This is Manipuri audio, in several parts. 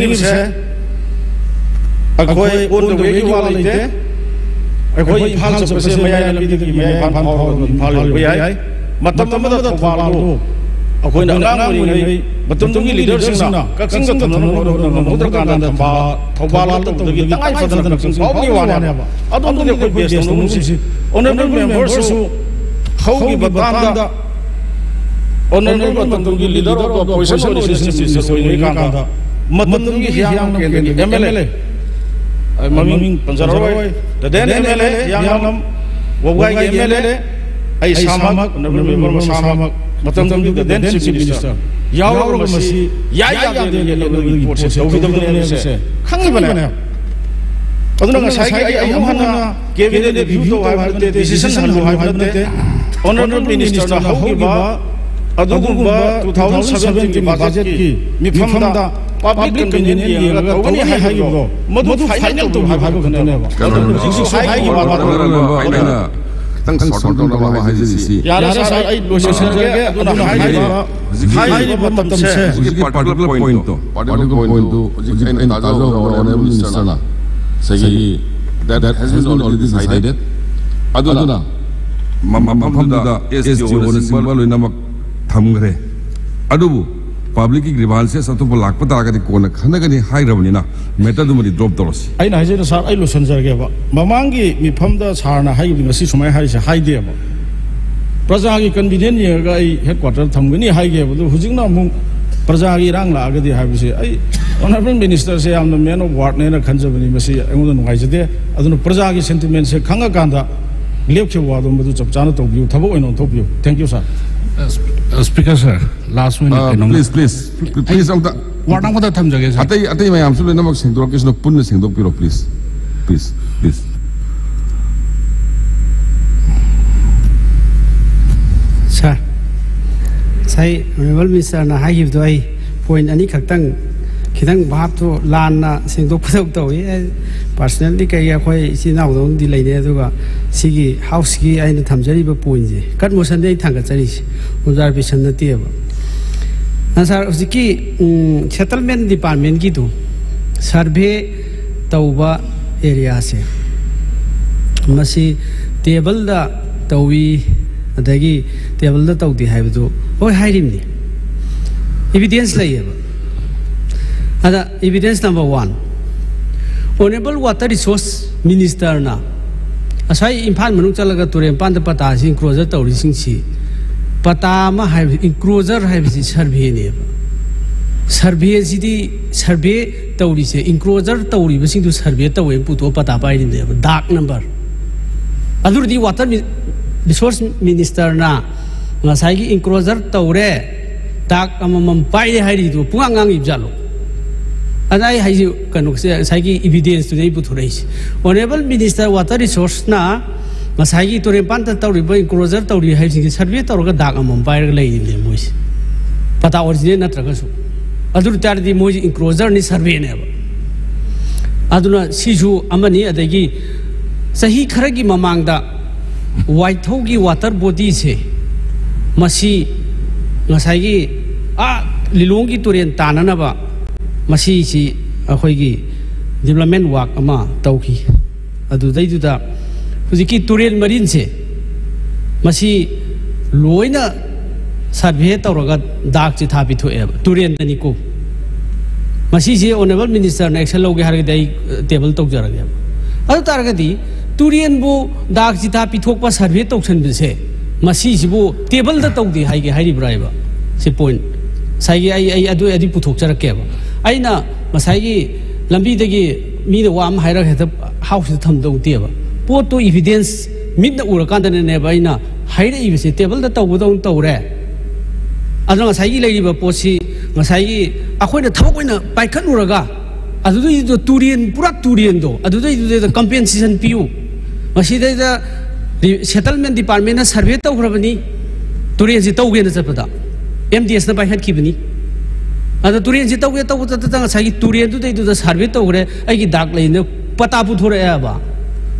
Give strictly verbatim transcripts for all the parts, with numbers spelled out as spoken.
ꯂꯩꯅꯤꯡꯉꯤꯕꯁꯦ ꯑꯩꯈꯣꯏ ꯑꯣꯟꯗꯕꯒꯤ ꯋꯥ ꯂꯩꯇꯦ꯫ ꯑꯩꯈꯣꯏ ꯏꯝꯐꯥꯜ ꯆꯠꯄꯁꯦ ꯃꯌꯥꯏ ꯂꯝꯕꯤꯗꯒꯤ ꯃꯌꯥꯏ ꯏꯝꯐꯥꯜ ꯐꯥꯎꯔꯒ ꯑꯗꯨꯝ ꯏꯝꯐꯥꯜ ꯌꯧꯕ ꯌꯥꯏ꯫ ꯃꯇꯝ ꯑꯃꯗ ꯊꯧꯕꯥꯜꯗꯨ ꯑꯩꯈꯣꯏꯅ ꯑꯉꯥꯡ ꯑꯣꯏꯔꯤꯉꯩ ꯃꯇꯝꯗꯨꯒꯤ ꯂꯤꯗꯔꯁꯤꯡꯅ ꯀꯛꯆꯤꯡꯗ ꯊꯝꯅꯕ ꯍꯣꯠꯅꯕꯗ ꯉꯝꯍꯧꯗ꯭ꯔꯀꯥꯟꯗ ꯊꯧꯕꯥꯜ ꯊꯧꯕꯥꯜꯗ ꯇꯧꯕꯗꯒꯤ ꯇꯉꯥꯏ ꯐꯗꯅ ꯀꯛꯆꯤꯡ ꯐꯥꯎꯕꯒꯤ ꯋꯥꯅꯦꯕ꯫ ꯑꯗꯣꯝꯗꯗꯤ ꯑꯩꯈꯣꯏ ꯕꯦꯁ ꯇꯧꯅꯒꯨꯝꯁꯤ꯫ ꯑꯣꯅꯔꯦꯕꯜ ꯃꯦꯝꯕꯔꯁꯨ ꯍꯧꯈꯤꯕ ꯇꯥꯝꯗ ꯑꯣꯅꯔꯦꯕꯜ ꯃꯇꯝꯗꯨꯒꯤ ꯂꯤꯗꯔ ꯑꯣꯐ ꯑꯣꯄꯣꯖꯤꯁꯟ ꯑꯣꯏꯔꯤꯁꯤꯅ ꯆꯤꯐ ꯃꯤꯅꯤꯁꯇꯔ ꯑꯣꯏꯔꯤꯉꯩ ꯀꯥꯟꯗ ꯃꯇꯝꯗꯨꯒꯤ ꯍꯤꯌꯥꯡꯂꯝ ꯀꯦꯟꯗ꯭ꯔꯒꯤ ꯑꯦꯝ ꯑꯦꯜ ꯑꯦ, ꯑꯩ ꯃꯃꯤꯡ ꯄꯟꯖꯔꯔꯣꯏ, ꯗꯦꯟ ꯑꯦꯝ ꯑꯦꯜ ꯑꯦ ꯍꯤꯌꯥꯡꯂꯝ ꯋꯥꯕꯒꯥꯏꯒꯤ ꯑꯦꯝ ꯑꯦꯜ ꯑꯦ, ꯑꯩ ꯏꯁꯥꯃꯛ ꯑꯣꯅꯔꯦꯕꯜ ꯃꯦꯝꯕꯔ ꯃꯁꯥꯃꯛ ꯃꯇꯝꯗꯨꯒꯤ ꯗꯦꯟ ꯆꯤꯐ ꯃꯤꯅꯤꯁꯇꯔ ꯌꯥꯎꯔꯒ ꯃꯁꯤ ꯌꯥꯏ ꯌꯥꯗꯦ ꯌꯦꯠꯅꯕꯒꯤ ꯄꯣꯠꯁꯦ ꯇꯧꯈꯤꯗꯕꯅꯦ ꯍꯥꯏꯕꯁꯦ ꯈꯪꯉꯤꯕꯅꯦ꯫ ꯑꯗꯨꯅ ꯉꯁꯥꯏꯒꯤ ꯑꯩ ꯑꯃꯨꯛ ꯍꯟꯅ ꯀꯦꯕꯤꯅꯦꯠ ꯔꯤꯚ꯭ꯌꯨ ꯇꯧ ꯍꯥꯏꯕ ꯅꯠꯇꯦ, ꯗꯤꯁꯤꯖꯟ ꯍꯜꯂꯨ ꯍꯥꯏꯕ ꯅꯠꯇꯦ꯫ ꯑꯣꯅꯔꯦꯕꯜ ꯃꯤꯅꯤꯁꯇꯔꯅ ꯍꯧꯈꯤꯕ ꯑꯗꯨꯒꯨꯝꯕ ꯇꯨ ꯊꯥꯎꯖꯟ ꯁꯚꯦꯟꯇꯤꯟꯒꯤ ꯕꯖꯦꯠꯀꯤ ꯃꯤꯐꯝꯗ ꯄꯕ꯭ꯂꯤꯛ ꯀꯟꯚꯤꯅꯤꯌꯟ ꯌꯦꯡꯉꯒ ꯇꯧꯒꯅꯤ ꯍꯥꯏꯈꯤꯕꯗꯣ ꯃꯗꯨ ꯐꯥꯏꯅꯦꯜ ꯇꯧꯕꯤꯌꯨ ꯍꯥꯏꯕ ꯈꯛꯇꯅꯦꯕ꯫ ꯀꯩꯅꯣ, ꯑꯗꯨꯅ ꯍꯧꯖꯤꯛꯁꯨ ꯍꯥꯏꯈꯤꯕ ꯑꯩꯅ ꯈꯤꯇꯪ ꯁꯣꯔꯠ ꯇꯧꯅꯕ ꯑꯃ ꯍꯥꯏꯖꯔꯤꯁꯤ꯫ ꯌꯥꯔꯦ ꯁꯥꯔ, ꯑꯩ ꯂꯣꯏꯁꯤꯟꯖꯔꯒꯦ꯫ ꯑꯗꯨꯅ ꯍꯥꯏꯔꯤꯕ, ꯍꯥꯏꯔꯤꯕ ꯃꯇꯝꯁꯦ ꯍꯧꯖꯤꯛꯀꯤ ꯄꯥꯔꯇꯤꯀꯨꯂꯔ ꯄꯣꯏꯟꯠꯇꯣ, ꯄꯥꯔꯇꯤꯀꯨꯂꯔ ꯄꯣꯏꯟꯠꯇꯣ ꯍꯧꯖꯤꯛ ꯑꯩꯅ ꯇꯥꯖꯍꯧꯕ ꯑꯣꯅꯔꯦꯕꯜ ꯃꯤꯅꯤꯁꯇꯔꯅ ꯉꯁꯥꯏꯒꯤ that has been already decided꯫ ꯑꯗꯨꯅ ꯃ-, ꯃꯐꯝꯗꯨꯗ ꯑꯦꯁ ꯇꯤ ꯑꯣꯅꯆꯤꯡꯕ ꯂꯣꯏꯅꯃꯛ ꯊꯝꯈ꯭ꯔꯦ꯫ ꯑꯗꯨꯕꯨ ꯄꯕ꯭ꯂꯤꯛꯀꯤ ꯒ꯭ꯔꯤꯚꯥꯟꯁꯦꯁ ꯑꯇꯣꯞꯄ ꯂꯥꯛꯄ ꯇꯥꯔꯒꯗꯤ ꯀꯣꯟꯅ ꯈꯟꯅꯒꯅꯤ ꯍꯥꯏꯈ꯭ꯔꯕꯅꯤꯅ ꯃꯦꯇꯔꯗꯨꯃꯗꯤ ꯗ꯭ꯔꯣꯞ ꯇꯧꯔꯁꯤ꯫ ꯑꯩꯅ ꯍꯥꯏꯖꯩꯗꯣ ꯁꯥꯔ, ꯑꯩ ꯂꯣꯏꯁꯤꯟꯖꯔꯒꯦꯕ꯫ ꯃꯃꯥꯡꯒꯤ ꯃꯤꯐꯝꯗ ꯁꯥꯔꯅ ꯍꯥꯏꯈꯤꯕꯗꯤ ꯉꯁꯤ ꯁꯨꯃꯥꯏꯅ ꯍꯥꯏꯔꯤꯁꯦ ꯍꯥꯏꯗꯦꯕ꯫ ꯄ꯭ꯔꯖꯥꯒꯤ ꯀꯟꯚꯤꯅꯤꯌꯟ ꯌꯦꯡꯉꯒ ꯑꯩ ꯍꯦꯗ ꯀ꯭ꯋꯥꯇꯔ ꯊꯝꯒꯅꯤ ꯍꯥꯏꯒꯦꯕ꯫ ꯑꯗꯨ ꯍꯧꯖꯤꯛꯅ ꯑꯃꯨꯛ ꯄ꯭ꯔꯖꯥꯒꯤ ꯏꯔꯥꯡ ꯂꯥꯛꯑꯒꯗꯤ ꯍꯥꯏꯕꯁꯦ ꯑꯩ ꯑꯣꯅꯔꯦꯕꯜ ꯃꯤꯅꯤꯁꯇꯔꯁꯦ ꯌꯥꯝꯅ ꯃꯦꯟ ꯑꯣꯐ ꯋꯥꯔꯗꯅꯦꯅ ꯈꯟꯖꯕꯅꯤ꯫ ꯃꯁꯤ ꯑꯩꯉꯣꯟꯗ ꯅꯨꯡꯉꯥꯏꯖꯗꯦ꯫ ꯑꯗꯨꯅ ꯄ꯭ꯔꯖꯥꯒꯤ ꯁꯦꯟꯇꯤꯃꯦꯟꯁꯦ ꯈꯪꯉꯀꯥꯟꯗ ꯂꯦꯞꯈꯤꯕ ꯋꯥꯗꯣ ꯃꯗꯨ ꯆꯞ ꯆꯥꯅ ꯇꯧꯕꯤꯌꯨ, ꯊꯕꯛ ꯑꯣꯏꯅ ꯑꯣꯟꯊꯣꯛꯄꯤꯌꯨ꯫ Thank you, sir꯫ Speaker sir, last ꯑꯣꯏꯅ ꯑ, ꯀꯩꯅꯣꯝ please, please, please, ꯑꯝꯇ ꯋꯥꯔꯗ ꯑꯃꯈꯛꯇ ꯊꯝꯖꯒꯦ, sir꯫ ꯑꯇꯩ, ꯑꯇꯩ ꯃꯌꯥꯝꯁꯨ ꯂꯣꯏꯅꯃꯛ ꯁꯦꯡꯗꯣꯔꯛꯀꯦ, ꯁꯤꯅ ꯄꯨꯟꯅ ꯁꯦꯡꯗꯣꯛꯄꯤꯔꯣ, please, please, please꯫ Sir, ꯉꯁꯥꯏ ꯑꯣꯅꯔꯦꯕꯜ ꯃꯤꯅꯤꯁꯇꯔꯅ ꯍꯥꯏꯈꯤꯕꯗꯣ ꯑꯩ ꯄꯣꯏꯟꯠ ꯑꯅꯤꯈꯛꯇꯪ, ꯈꯤꯇꯪ ꯚꯥꯞꯇꯣ ꯂꯥꯟꯅ ꯁꯦꯡꯗꯣꯛꯄꯗꯧ ꯇꯧꯏ꯫ ꯑꯩ personally ꯀꯩ ꯑꯩꯈꯣꯏ ꯏꯆꯤꯟ ꯏꯅꯥꯎꯗꯧꯅꯗꯤ ꯂꯩꯅꯩ, ꯑꯗꯨꯒ ꯁꯤꯒꯤ ꯍꯥꯎꯁꯀꯤ ꯑꯩꯅ ꯊꯝꯖꯔꯤꯕ ꯄꯣꯏꯟꯠꯁꯦ, ꯀꯠ ꯃꯣꯁꯟꯗ ꯑꯩ ꯊꯥꯡꯒꯠꯆꯔꯤꯁꯦ ꯑꯣꯕꯖꯥꯔꯕꯦꯁꯟ ꯅꯠꯇꯦꯕ꯫ ꯑ, ꯁꯥꯔ, ꯍꯧꯖꯤꯛꯀꯤ, ꯎꯝ, ꯁꯦꯇꯜꯃꯦꯟ ꯗꯤꯄꯥꯔꯠꯃꯦꯟꯒꯤꯗꯨ ꯁꯔꯚꯦ ꯇꯧꯕ ꯑꯦꯔꯤꯌꯥꯁꯦ, ꯃꯁꯤ ꯇꯦꯕꯜꯗ ꯇꯧꯏ, ꯑꯗꯒꯤ ꯇꯦꯕꯜꯗ ꯇꯧꯗꯦ ꯍꯥꯏꯕꯗꯨ ꯍꯣꯏ ꯍꯥꯏꯔꯤꯕꯅꯤ, ꯏꯕꯤꯗꯦꯟꯁ ꯂꯩꯌꯦꯕ꯫ ꯑꯗ evidence number one, Honourable Water Resource Minister ꯅ ꯉꯁꯥꯏ ꯏꯝꯐꯥꯜ ꯃꯅꯨꯡ ꯆꯠꯂꯒ ꯇꯨꯔꯦꯜ ꯃꯄꯥꯟꯗ ꯄꯇꯥꯁꯤ ꯏꯟꯀ꯭ꯔꯣꯖꯔ ꯇꯧꯔꯤꯁꯤꯡꯁꯤ, ꯄꯇꯥ ꯑꯃ ꯍꯥꯏꯕꯁꯤ, ꯏꯟꯀ꯭ꯔꯣꯖꯔ ꯍꯥꯏꯕꯁꯤ ꯁꯔꯚꯦꯅꯦꯕ꯫ ꯁꯔꯚꯦꯁꯤꯗꯤ, ꯁꯔꯚꯦ ꯇꯧꯔꯤꯁꯦ, ꯏꯟꯀ꯭ꯔꯣꯖꯔ ꯇꯧꯔꯤꯕꯁꯤꯡꯗꯨ ꯁꯔꯚꯦ ꯇꯧꯋꯦꯅ ꯄꯨꯊꯣꯛꯑ ꯄꯇꯥ ꯄꯥꯏꯔꯤꯅꯦꯕ, ꯗꯥꯛ ꯅꯝꯕꯔ꯫ ꯑꯗꯨꯗꯤ ꯋꯥꯇꯔ ꯃꯤ-, ꯔꯤꯁꯣꯔꯁ ꯃꯤꯅꯤꯁꯇꯔꯅ ꯉꯁꯥꯏꯒꯤ ꯏꯟꯀ꯭ꯔꯣꯖꯔ ꯇꯧꯔꯦ, ꯗꯥꯛ ꯑꯃꯃꯝ ꯄꯥꯏꯔꯦ ꯍꯥꯏꯔꯤꯗꯨ ꯄꯨꯡꯉꯥꯡ ꯉꯥꯡꯉꯤꯕ ꯖꯥꯠꯂꯣ? ꯑꯗ ꯑꯩ ꯍꯥꯏꯁꯤ ꯀꯩꯅꯣꯁꯦ, ꯉꯁꯥꯏꯒꯤ ꯏꯕꯤꯗꯦꯟꯁꯇꯨꯅꯦ ꯑꯩ ꯄꯨꯊꯣꯔꯛꯏꯁꯦ꯫ Honourable Minister Water Resource-ꯅ ꯉꯁꯥꯏꯒꯤ ꯇꯨꯔꯦꯟ ꯄꯥꯟꯗ ꯇꯧꯔꯤꯕ, encroacher ꯇꯧꯔꯤ ꯍꯥꯏꯕꯁꯤꯡꯁꯦ ꯁꯔꯚꯦ ꯇꯧꯔꯒ ꯗꯥꯛ ꯑꯃꯃꯝ ꯄꯥꯏꯔꯒ ꯂꯩꯔꯤꯕꯅꯦ ꯃꯣꯏꯁꯦ, ꯄꯇꯥ ꯑꯣꯔꯤꯖꯤꯅꯦꯜ ꯅꯠꯇ꯭ꯔꯒꯁꯨ꯫ ꯑꯗꯨ ꯑꯣꯏ ꯇꯥꯔꯗꯤ ꯃꯣꯏꯁꯦ encroacher-ꯅꯤ, ꯁꯔꯚꯦꯅꯦꯕ꯫ ꯑꯗꯨꯅ ꯁꯤꯁꯨ ꯑꯃꯅꯤ꯫ ꯑꯗꯒꯤ ꯆꯍꯤ ꯈꯔꯒꯤ ꯃꯃꯥꯡꯗ ꯋꯥꯏꯊꯧꯒꯤ water body-ꯁꯦ, ꯃꯁꯤ ꯉꯁꯥꯏꯒꯤ ꯑꯥ ꯂꯤꯂꯣꯡꯒꯤ ꯇꯨꯔꯦꯟ ꯇꯥꯅꯅꯕ ꯃꯁꯤꯁꯤ ꯑꯩꯈꯣꯏꯒꯤ development work ꯑꯃ ꯇꯧꯈꯤ꯫ ꯑꯗꯨꯗꯩꯗꯨꯗ ꯍꯧꯖꯤꯛꯀꯤ ꯇꯨꯔꯦꯟ ꯃꯔꯤꯟꯁꯦ, ꯃꯁꯤ ꯂꯣꯏꯅ ꯁꯔꯚꯦ ꯇꯧꯔꯒ ꯗꯥꯛ ꯆꯤꯊꯥ ꯄꯤꯊꯣꯛꯑꯦꯕ, ꯇꯨꯔꯦꯟꯗꯅꯤꯀꯣ꯫ ꯃꯁꯤꯁꯦ Honourable Minister-ꯅ action ꯂꯧꯒꯦ ꯍꯥꯏꯔꯒꯗꯤ ꯑꯩ, ꯑ, table ꯇꯧꯖꯔꯒꯦꯕ꯫ ꯑꯗꯨ ꯇꯥꯔꯒꯗꯤ ꯇꯨꯔꯦꯟꯕꯨ ꯗꯥꯛ ꯆꯤꯊꯥ ꯄꯤꯊꯣꯛꯄ, ꯁꯔꯚꯦ ꯇꯧꯁꯟꯕꯁꯦ, ꯃꯁꯤꯁꯤꯕꯨ table-ꯗ ꯇꯧꯗꯦ ꯍꯥꯏꯒꯦ ꯍꯥꯏꯔꯤꯕ꯭ꯔꯥ ꯍꯥꯏꯕ? ꯁꯤ point꯫ ꯉꯁꯥꯏꯒꯤ ꯑꯩ, ꯑꯩ ꯑꯗꯨ, ꯑꯗꯨ ꯄꯨꯊꯣꯛꯆꯔꯛꯀꯦꯕ꯫ ꯑꯩꯅ ꯉꯁꯥꯏꯒꯤ ꯂꯝꯕꯤꯗꯒꯤ ꯃꯤꯅ ꯋꯥ ꯑꯃ ꯍꯥꯏꯔꯒ ꯍꯦꯛꯇ house-ꯇ ꯊꯝꯗꯧ ꯅꯠꯇꯦꯕ꯫ ꯄꯣꯠꯇꯣ evidence ꯃꯤꯠꯅ ꯎꯔꯀꯥꯟꯗꯅꯅꯦꯕ ꯑꯩꯅ ꯍꯥꯏꯔꯛꯏꯕꯁꯦ, table-ꯗ ꯇꯧꯕꯗꯧꯅ ꯇꯧꯔꯦ꯫ ꯑꯗꯨꯅ ꯉꯁꯥꯏꯒꯤ ꯂꯩꯔꯤꯕ ꯄꯣꯠꯁꯤ ꯉꯁꯥꯏꯒꯤ ꯑꯩꯈꯣꯏꯅ ꯊꯕꯛ ꯑꯣꯏꯅ ꯄꯥꯏꯈꯠꯂꯨꯔꯒ ꯑꯗꯨꯗꯩꯗꯨꯗ ꯇꯨꯔꯦꯟ, ꯄꯨꯔꯥ ꯇꯨꯔꯦꯟꯗꯣ, ꯑꯗꯨꯗꯩꯗꯨꯗ compensation ꯄꯤꯌꯨ꯫ ꯃꯁꯤꯗꯩꯗ ꯔꯤ-, settlement department-ꯅ ꯁꯔꯚꯦ ꯇꯧꯈ꯭ꯔꯕꯅꯤ, ꯇꯨꯔꯦꯟꯁꯤ ꯇꯧꯒꯦꯅ ꯆꯠꯄꯗ꯫ ꯑꯦꯝ ꯗꯤ ꯑꯦꯁꯅ ꯄꯥꯏꯈꯠꯈꯤꯕꯅꯤ꯫ ꯑꯗꯣ ꯇꯨꯔꯦꯟꯁꯤ ꯇꯧꯒꯦ ꯇꯧꯕ ꯆꯠꯇꯗ ꯉꯁꯥꯏꯒꯤ ꯇꯨꯔꯦꯟꯗꯨꯗꯩꯗꯨꯗ ꯁꯔꯚꯦ ꯇꯧꯈ꯭ꯔꯦ, ꯑꯩꯒꯤ ꯗꯥꯛ ꯂꯩꯅ ꯄꯇꯥ ꯄꯨꯊꯣꯔꯛꯑꯦꯕ꯫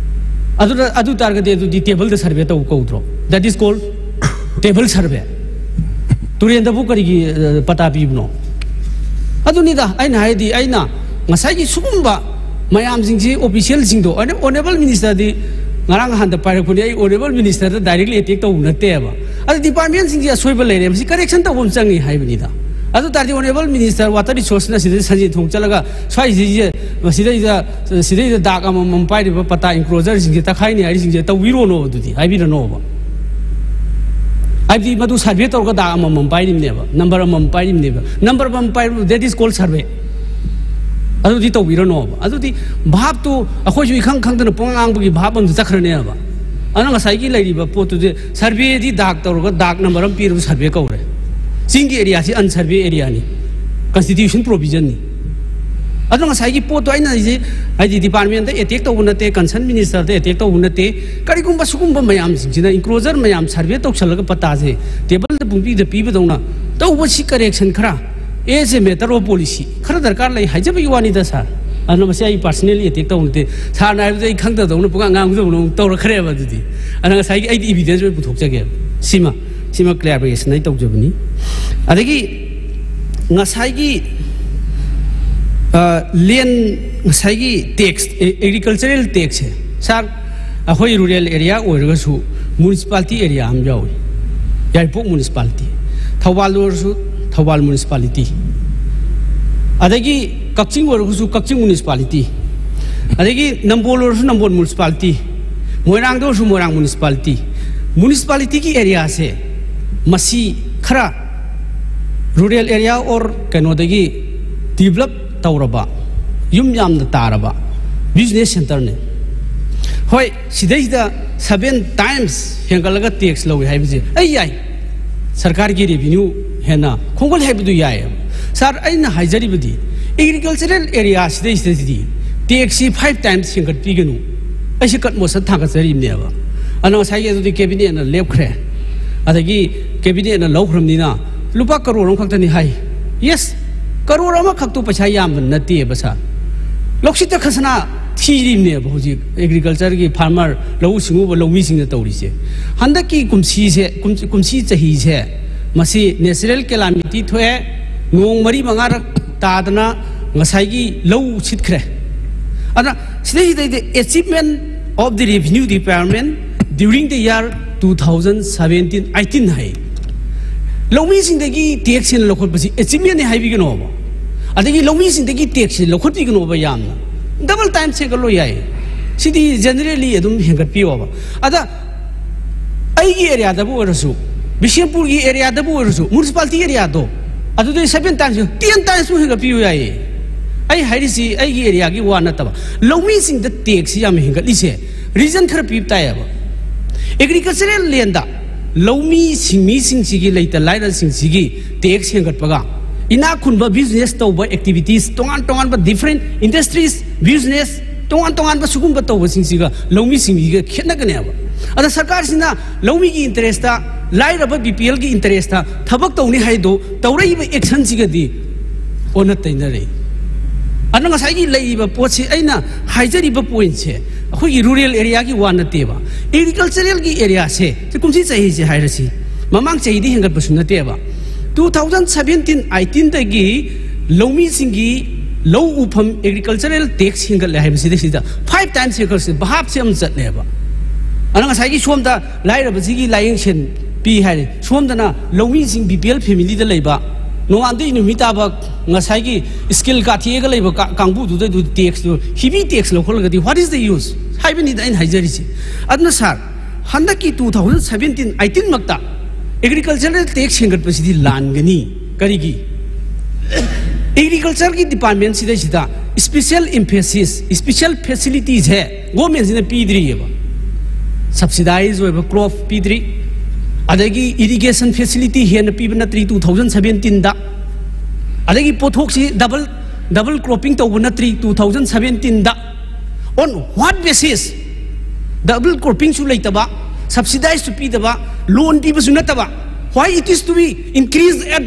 ꯑꯗꯨꯅ, ꯑꯗꯨ ꯇꯥꯔꯒꯗꯤ ꯑꯗꯨꯗꯤ table-ꯗ ꯁꯔꯚꯦ ꯇꯧꯕ ꯀꯧꯗ꯭ꯔꯣ? That is called table survey꯫ ꯇꯨꯔꯦꯟꯗꯕꯨ ꯀꯔꯤꯒꯤ, ꯑ, ꯄꯇꯥ ꯄꯤꯕꯅꯣ? ꯑꯗꯨꯅꯤꯗ ꯑꯩꯅ ꯍꯥꯏꯗꯤ, ꯑꯩꯅ ꯉꯁꯥꯏꯒꯤ ꯁꯤꯒꯨꯝꯕ ꯃꯌꯥꯝꯁꯤꯡꯁꯤ, official-ꯁꯤꯡꯗꯣ, ꯑꯣꯅꯦ-, Honourable Minister-ꯗꯤ ꯉꯔꯥꯡ ꯅꯍꯥꯟꯗ ꯄꯥꯏꯔꯛꯄꯅꯤ, ꯑꯩ Honourable Minister-ꯗ directly attack ꯇꯧꯕ ꯅꯠꯇꯦꯕ꯫ ꯑꯗ department-ꯁꯤꯡꯁꯤ ꯑꯁꯣꯏꯕ ꯂꯩꯔꯦ, ꯃꯁꯤ correction ꯇꯧꯕ ꯑꯃ ꯆꯪꯉꯤ ꯍꯥꯏꯕꯅꯤꯗ꯫ ꯑꯗꯨ ꯇꯥꯔꯗꯤ Honourable Minister Water Resource-ꯅ ꯁꯤꯗ ꯁꯟꯖꯦꯟ ꯊꯣꯡ ꯆꯠꯂꯒ ꯁ꯭ꯋꯥꯏꯁꯤꯗ, ꯃꯁꯤꯗꯩꯗ, ꯁꯤꯗꯩꯗ ꯗꯥꯛ ꯑꯃꯃꯝ ꯄꯥꯏꯔꯤꯕ ꯄꯇꯥ encroacher-ꯁꯤꯡꯁꯦ ꯇꯛꯈꯥꯏꯅꯤ ꯍꯥꯏꯔꯤꯁꯤꯡꯁꯦ ꯇꯧꯕꯤꯔꯣꯅꯣ, ꯑꯗꯨꯗꯤ ꯍꯥꯏꯕꯤꯔꯅꯣꯕ꯫ ꯍꯥꯏꯕꯗꯤ ꯃꯗꯨ ꯁꯔꯚꯦ ꯇꯧꯔꯒ ꯗꯥꯛ ꯑꯃꯃꯝ ꯄꯥꯏꯔꯤꯕꯅꯦꯕ, number ꯑꯃꯃꯝ ꯄꯥꯏꯔꯤꯕꯅꯦꯕ, number ꯑꯃꯃꯝ ꯄꯥꯏꯔꯤꯕ, that is called survey꯫ ꯑꯗꯨꯗꯤ ꯇꯧꯕꯤꯔꯅꯣꯕ꯫ ꯑꯗꯨꯗꯤ ꯚꯥꯞꯇꯨ ꯑꯩꯈꯣꯏꯁꯨ ꯏꯈꯪ ꯈꯪꯗꯅ ꯄꯨꯡꯉꯥꯡ ꯉꯥꯡꯕꯒꯤ ꯚꯥꯞ ꯑꯃꯁꯨ ꯆꯠꯈ꯭ꯔꯅꯦꯕ꯫ ꯑꯗꯨꯅ ꯉꯁꯥꯏꯒꯤ ꯂꯩꯔꯤꯕ ꯄꯣꯠꯇꯨꯗꯤ, ꯁꯔꯚꯦꯗꯤ ꯗꯥꯛ ꯇꯧꯔꯒ ꯗꯥꯛ number ꯑꯃ ꯄꯤꯔꯒ ꯁꯔꯚꯦ ꯀꯧꯔꯦ꯫ ꯆꯤꯡꯒꯤ area-ꯁꯤ unsurvey area-ꯅꯤ, constitution provision-ꯅꯤ꯫ ꯑꯗꯣ ꯉꯁꯥꯏꯒꯤ ꯄꯣꯠꯇꯣ ꯑꯩꯅ ꯍꯥꯏꯁꯦ, ꯍꯥꯏꯗꯤ ꯗꯤꯄꯥꯔꯠꯃꯦꯟꯗ ꯑꯦꯇꯦꯛ ꯇꯧꯕ ꯅꯠꯇꯦ, ꯀꯟꯁꯔꯟ ꯃꯤꯅꯤꯁꯇꯔꯗ ꯑꯦꯇꯦꯛ ꯇꯧꯕ ꯅꯠꯇꯦ꯫ ꯀꯔꯤꯒꯨꯝꯕ ꯁꯤꯒꯨꯝꯕ ꯃꯌꯥꯝꯁꯤꯡꯁꯤꯅ, ꯏꯟꯀ꯭ꯂꯣꯖꯔ ꯃꯌꯥꯝ ꯁꯔꯚꯦ ꯇꯧꯁꯜꯂꯒ ꯄꯇꯥꯁꯦ ꯇꯦꯕꯜꯗ ꯄꯨꯡꯄꯤꯗ ꯄꯤꯕꯗꯧꯅ ꯇꯧꯕꯁꯤ ꯀꯔꯦꯛꯁꯟ ꯈꯔ, as a matter of policy, ꯈꯔ ꯗꯔꯀꯥꯔ ꯂꯩ ꯍꯥꯏꯖꯕꯒꯤ ꯋꯥꯅꯤꯗ ꯁꯥꯔ꯫ ꯑꯗꯨꯅ ꯃꯁꯤ ꯑꯩ ꯄꯥꯔꯁꯅꯦꯜꯂꯤ ꯑꯦꯇꯦꯛ ꯇꯧꯕ ꯅꯠꯇꯦ꯫ ꯁꯥꯔꯅ ꯍꯥꯏꯕꯗ ꯑꯩ ꯈꯪꯗꯗꯧꯅ ꯄꯨꯡꯉꯥꯡ ꯉꯥꯡꯖꯕꯅ ꯑꯃꯨꯛ ꯇꯧꯔꯛꯈ꯭ꯔꯦꯕ ꯑꯗꯨꯗꯤ꯫ ꯑꯗꯨꯅ ꯉꯁꯥꯏꯒꯤ ꯑꯩꯗꯤ ꯏꯕꯤꯗꯦꯟꯁ ꯑꯣꯏꯅ ꯄꯨꯊꯣꯛꯆꯒꯦꯕ꯫ ꯁꯤꯃ, ꯁꯤꯃ ꯀ꯭ꯂꯦꯔꯤꯐꯤꯀꯦꯁꯟ ꯑꯩ ꯇꯧꯖꯕꯅꯤ꯫ ꯑꯗꯒꯤ ꯉꯁꯥꯏꯒꯤ ꯂꯦꯟ, ꯉꯁꯥꯏꯒꯤ ꯇꯦꯛꯁ, ꯑꯦꯒ꯭ꯔꯤꯀꯜꯆꯔꯦꯜ ꯇꯦꯛꯁꯁꯦ ꯁꯥꯔ, ꯑꯩꯈꯣꯏ ꯔꯨꯔꯦꯜ ꯑꯦꯔꯤꯌꯥ ꯑꯣꯏꯔꯒꯁꯨ ꯃ꯭ꯌꯨꯅꯤꯁꯤꯄꯥꯂꯤꯇꯤ ꯑꯦꯔꯤꯌꯥ ꯑꯃ ꯌꯥꯎꯏ, ꯌꯥꯏꯔꯤꯄꯣꯛ ꯃ꯭ꯌꯨꯅꯤꯁꯤꯄꯥꯂꯤꯇꯤ, ꯊꯧꯕꯥꯜ ꯑꯣꯏꯔꯁꯨ ꯊꯧꯕꯥꯜ ꯃ꯭ꯌꯨꯅꯤꯁꯤꯄꯥꯂꯤꯇꯤ, ꯑꯗꯒꯤ ꯀꯛꯆꯤꯡ ꯑꯣꯏꯔꯒꯁꯨ ꯀꯛꯆꯤꯡ ꯃ꯭ꯌꯨꯅꯤꯁꯤꯄꯥꯂꯤꯇꯤ, ꯑꯗꯒꯤ ꯅꯝꯕꯣꯜ ꯑꯣꯏꯔꯁꯨ ꯅꯝꯕꯣꯜ ꯃ꯭ꯌꯨꯅꯤꯁꯤꯄꯥꯂꯤꯇꯤ, ꯃꯣꯏꯔꯥꯡꯗ ꯑꯣꯏꯔꯁꯨ ꯃꯣꯏꯔꯥꯡ ꯃ꯭ꯌꯨꯅꯤꯁꯤꯄꯥꯂꯤꯇꯤ꯫ ꯃ꯭ꯌꯨꯅꯤꯁꯤꯄꯥꯂꯤꯇꯤꯒꯤ ꯑꯦꯔꯤꯌꯥꯁꯦ ꯃꯁꯤ ꯈꯔ ꯔꯨꯔꯦꯜ ꯑꯦꯔꯤꯌꯥ ꯑꯣꯔ ꯀꯩꯅꯣꯗꯒꯤ ꯗꯤꯕꯂꯞ ꯇꯧꯔꯕ, ꯌꯨꯝ ꯌꯥꯝꯅ ꯇꯥꯔꯕ ꯕꯤꯖꯤꯅꯦꯁ ꯁꯦꯟꯇꯔꯅꯦ꯫ ꯍꯣꯏ, ꯁꯤꯗꯩꯁꯤꯗ ꯁꯚꯦꯟ ꯇꯥꯏꯝꯁ ꯍꯦꯟꯒꯠꯂꯒ ꯇꯦꯛꯁ ꯂꯧꯏ ꯍꯥꯏꯕꯁꯦ ꯑꯩ ꯌꯥꯏ, ꯁꯔꯀꯥꯔꯒꯤ ꯔꯦꯚꯤꯅ꯭ꯌꯨ ꯍꯦꯟꯅ ꯈꯣꯝꯒꯠꯂꯦ ꯍꯥꯏꯕꯗꯨ ꯌꯥꯏ꯫ ꯁꯥꯔ, ꯑꯩꯅ ꯍꯥꯏꯖꯔꯤꯕꯗꯤ ꯑꯦꯒ꯭ꯔꯤꯀꯜꯆꯔꯦꯜ ꯑꯦꯔꯤꯌꯥꯁꯤꯗꯩꯁꯤꯗꯗꯤ ꯇꯦꯛꯁꯁꯤ ꯐꯥꯏꯚ ꯇꯥꯏꯝꯁ ꯍꯦꯟꯒꯠꯄꯤꯒꯅꯨ꯫ ꯑꯩꯁꯦ ꯀꯠ ꯃꯣꯁꯟ ꯊꯥꯡꯒꯠꯆꯔꯤꯕꯅꯦꯕ꯫ ꯑꯗꯨꯅ ꯉꯁꯥꯏꯒꯤ ꯑꯗꯨꯗꯤ ꯀꯦꯕꯤꯅꯦꯠꯅ ꯂꯦꯞꯈ꯭ꯔꯦ, ꯑꯗꯒꯤ ꯀꯦꯕꯤꯅꯦꯠꯅ ꯂꯧꯈ꯭ꯔꯕꯅꯤꯅ ꯂꯨꯄꯥ ꯀꯔꯣꯔ ꯑꯃꯈꯛꯇꯅꯤ ꯍꯥꯏ꯫ ꯌꯦꯁ, ꯀꯔꯣꯔ ꯑꯃꯈꯛꯇꯨ ꯄꯩꯁꯥ ꯌꯥꯝꯕ ꯅꯠꯇꯦꯕ ꯁꯥꯔ꯫ ꯂꯧꯁꯤꯠꯇ ꯈꯁꯅꯥ ꯊꯤꯔꯤꯕꯅꯦꯕ ꯍꯧꯖꯤꯛ ꯑꯦꯒ꯭ꯔꯤꯀꯜꯆꯔꯒꯤ ꯐꯥꯔꯃꯔ, ꯂꯧꯎ ꯁꯤꯡꯎꯕ ꯂꯧꯃꯤꯁꯤꯡꯅ ꯇꯧꯔꯤꯁꯦ꯫ ꯍꯟꯗꯛꯀꯤ ꯀꯨꯝꯁꯤꯁꯦ, ꯀꯨꯝ-, ꯀꯨꯝꯁꯤ ꯆꯍꯤꯁꯦ ꯃꯁꯤ ꯅꯦꯆꯔꯦꯜ ꯀꯦꯂꯥꯃꯤꯇꯤ ꯊꯣꯛꯑꯦ, ꯅꯣꯡ ꯃꯔꯤ ꯃꯉꯥꯔꯛ ꯇꯥꯗꯅ ꯉꯁꯥꯏꯒꯤ ꯂꯧ ꯁꯤꯠꯈ꯭ꯔꯦ꯫ ꯑꯗ ꯁꯤꯗꯩꯁꯤꯗꯩꯗꯤ achievement of the revenue department during the year two thousand seventeen eighteen high. ꯂꯧꯃꯤꯁꯤꯡꯗꯒꯤ tax ꯍꯦꯟꯅ ꯂꯧꯈꯠꯄꯁꯤ ꯑꯦꯆꯤꯞꯃꯦꯟꯅꯤ ꯍꯥꯏꯕꯤꯒꯅꯣꯕ, ꯑꯗꯒꯤ ꯂꯧꯃꯤꯁꯤꯡꯗꯒꯤ ꯇꯦꯛꯁꯁꯦ ꯂꯧꯈꯠꯄꯤꯒꯅꯣꯕ ꯌꯥꯝꯅ꯫ ꯗꯕꯜ ꯇꯥꯏꯝꯁ ꯍꯦꯟꯒꯠꯂꯣ ꯌꯥꯏ, ꯁꯤꯗꯤ ꯖꯦꯅꯔꯦꯜꯂꯤ ꯑꯗꯨꯝ ꯍꯦꯟꯒꯠꯄꯤꯌꯣꯕ꯫ ꯑꯗ ꯑꯩꯒꯤ ꯑꯦꯔꯤꯌꯥꯗꯕꯨ ꯑꯣꯏꯔꯁꯨ, ꯕꯤꯁꯦꯝꯄꯨꯔꯒꯤ ꯑꯦꯔꯤꯌꯥꯗꯕꯨ ꯑꯣꯏꯔꯁꯨ, ꯃ꯭ꯌꯨꯅꯤꯁꯤꯄꯥꯂꯤꯇꯤ ꯑꯦꯔꯤꯌꯥꯗꯣ, ꯑꯗꯨꯗꯩ ꯁꯚꯦꯟ ꯇꯥꯏꯝꯁ, ꯇꯦꯟ ꯇꯥꯏꯝꯁꯃꯨꯛ ꯍꯦꯟꯒꯠꯄꯤꯌꯨ ꯌꯥꯏꯌꯦ꯫ ꯑꯩ ꯍꯥꯏꯔꯤꯁꯤ ꯑꯩꯒꯤ ꯑꯦꯔꯤꯌꯥꯒꯤ ꯋꯥ ꯅꯠꯇꯕ, ꯂꯧꯃꯤꯁꯤꯡꯗ ꯇꯦꯛꯁꯁꯤ ꯌꯥꯝ ꯍꯦꯟꯒꯠꯂꯤꯁꯦ ꯔꯤꯖꯟ ꯈꯔ ꯄꯤꯕ ꯇꯥꯏꯌꯦꯕ꯫ ꯑꯦꯒ꯭ꯔꯤꯀꯜꯆꯔꯦꯜ ꯂꯦꯟꯗ ꯂꯧꯃꯤ ꯁꯤꯡꯃꯤꯁꯤꯡꯁꯤꯒꯤ, ꯂꯩꯇ ꯂꯥꯏꯔꯁꯤꯡꯁꯤꯒꯤ ꯇꯦꯛꯁ ꯍꯦꯟꯒꯠꯄꯒ ꯏꯅꯥꯛ ꯈꯨꯟꯕ business ꯇꯧꯕ activities, ꯇꯣꯉꯥꯟ ꯇꯣꯉꯥꯟꯕ different industries, business, ꯇꯣꯉꯥꯟ ꯇꯣꯉꯥꯟꯕ ꯁꯤꯒꯨꯝꯕ ꯇꯧꯕꯁꯤꯡꯁꯤꯒ ꯂꯧꯃꯤꯁꯤꯡꯁꯤꯒ ꯈꯦꯠꯅꯒꯅꯦꯕ꯫ ꯑꯗ ꯁꯔꯀꯥꯔꯁꯤꯅ ꯂꯧꯃꯤꯒꯤ interest, ꯂꯥꯏꯔꯕ BPL ꯒꯤ interest ꯊꯕꯛ ꯇꯧꯅꯤ ꯍꯥꯏꯗꯣ ꯇꯧꯔꯛꯏꯕ action ꯁꯤꯒꯗꯤ ꯑꯣꯟꯅ ꯇꯩꯅꯔꯦ꯫ ꯑꯗꯨꯅ ꯉꯁꯥꯏꯒꯤ ꯂꯩꯔꯤꯕ ꯄꯣꯠꯁꯤ ꯑꯩꯅ ꯍꯥꯏꯖꯔꯤꯕ point ꯁꯦ ꯑꯩꯈꯣꯏꯒꯤ rural area ꯒꯤ ꯋꯥ ꯅꯠꯇꯦꯕ, agricultural ꯒꯤ area ꯁꯦ, ꯁꯤ ꯀꯨꯝꯁꯤ ꯆꯍꯤꯁꯦ ꯍꯥꯏꯔꯁꯤ, ꯃꯃꯥꯡ ꯆꯍꯤꯗꯤ ꯍꯦꯟꯒꯠꯄꯁꯨ ꯅꯠꯇꯦꯕ꯫ Two thousand seventeen eighteen ꯗꯒꯤ ꯂꯧꯃꯤꯁꯤꯡꯒꯤ ꯂꯧ ꯎꯐꯝ agricultural tax ꯍꯦꯟꯒꯠꯂꯦ ꯍꯥꯏꯕꯁꯤꯗ ꯁꯤꯗ five times ꯍꯦꯟꯒꯠꯁꯦ, ꯚꯥꯞꯁꯦ ꯑꯃ ꯆꯠꯂꯦꯕ꯫ ꯑꯗꯨꯅ ꯉꯁꯥꯏꯒꯤ ꯁꯣꯝꯗ ꯂꯥꯏꯔꯕꯁꯤꯒꯤ ꯂꯥꯏꯌꯦꯡꯁꯪ ꯄꯤ ꯍꯥꯏꯔꯦ, ꯁꯣꯝꯗꯅ ꯂꯧꯃꯤꯁꯤꯡ BPL family ꯗ ꯂꯩꯕ, ꯅꯣꯡꯉꯥꯟꯗꯩ ꯅꯨꯃꯤꯠ ꯇꯥꯕ ꯉꯁꯥꯏꯒꯤ skill ꯀꯥꯊꯦꯛꯑꯒ ꯂꯩꯕ ꯀꯥ-, ꯀꯥꯡꯕꯨꯗꯨꯗ ꯑꯗꯨ tax two heavy tax ꯂꯧꯈꯠꯂꯒꯗꯤ what is the use ꯍꯥꯏꯕꯅꯤꯗ ꯑꯩꯅ ꯍꯥꯏꯖꯔꯤꯁꯦ꯫ ꯑꯗꯨꯅ sir, ꯍꯟꯗꯛꯀꯤ two thousand seventeen eighteen ꯃꯛꯇ agricultural tax ꯍꯦꯟꯒꯠꯄꯁꯤꯗꯤ ꯂꯥꯟꯒꯅꯤ꯫ ꯀꯔꯤꯒꯤ? Agriculture ꯒꯤ department ꯁꯤꯗꯩꯁꯤꯗ special emphasis, special facility ꯁꯦ government ꯁꯤꯅ ꯄꯤꯗ꯭ꯔꯤꯑꯕ꯫ Subsidized ꯑꯣꯏꯕ crop ꯄꯤꯗ꯭ꯔꯤ, ꯑꯗꯒꯤ irrigation facility ꯍꯦꯟꯅ ꯄꯤꯕ ꯅꯠꯇ꯭ꯔꯤ two thousand seventeen ꯗ, ꯑꯗꯒꯤ ꯄꯣꯠꯊꯣꯛꯁꯤ double, double cropping ꯇꯧꯕ ꯅꯠꯇ꯭ꯔꯤ two thousand seventeen the. On what basis? Double cropping ꯁꯨ ꯂꯩꯇꯕ, subsidize ꯁꯨ ꯄꯤꯗꯕ, loan ꯄꯤꯕꯁꯨ ꯅꯠꯇꯕ, why it is to be increased at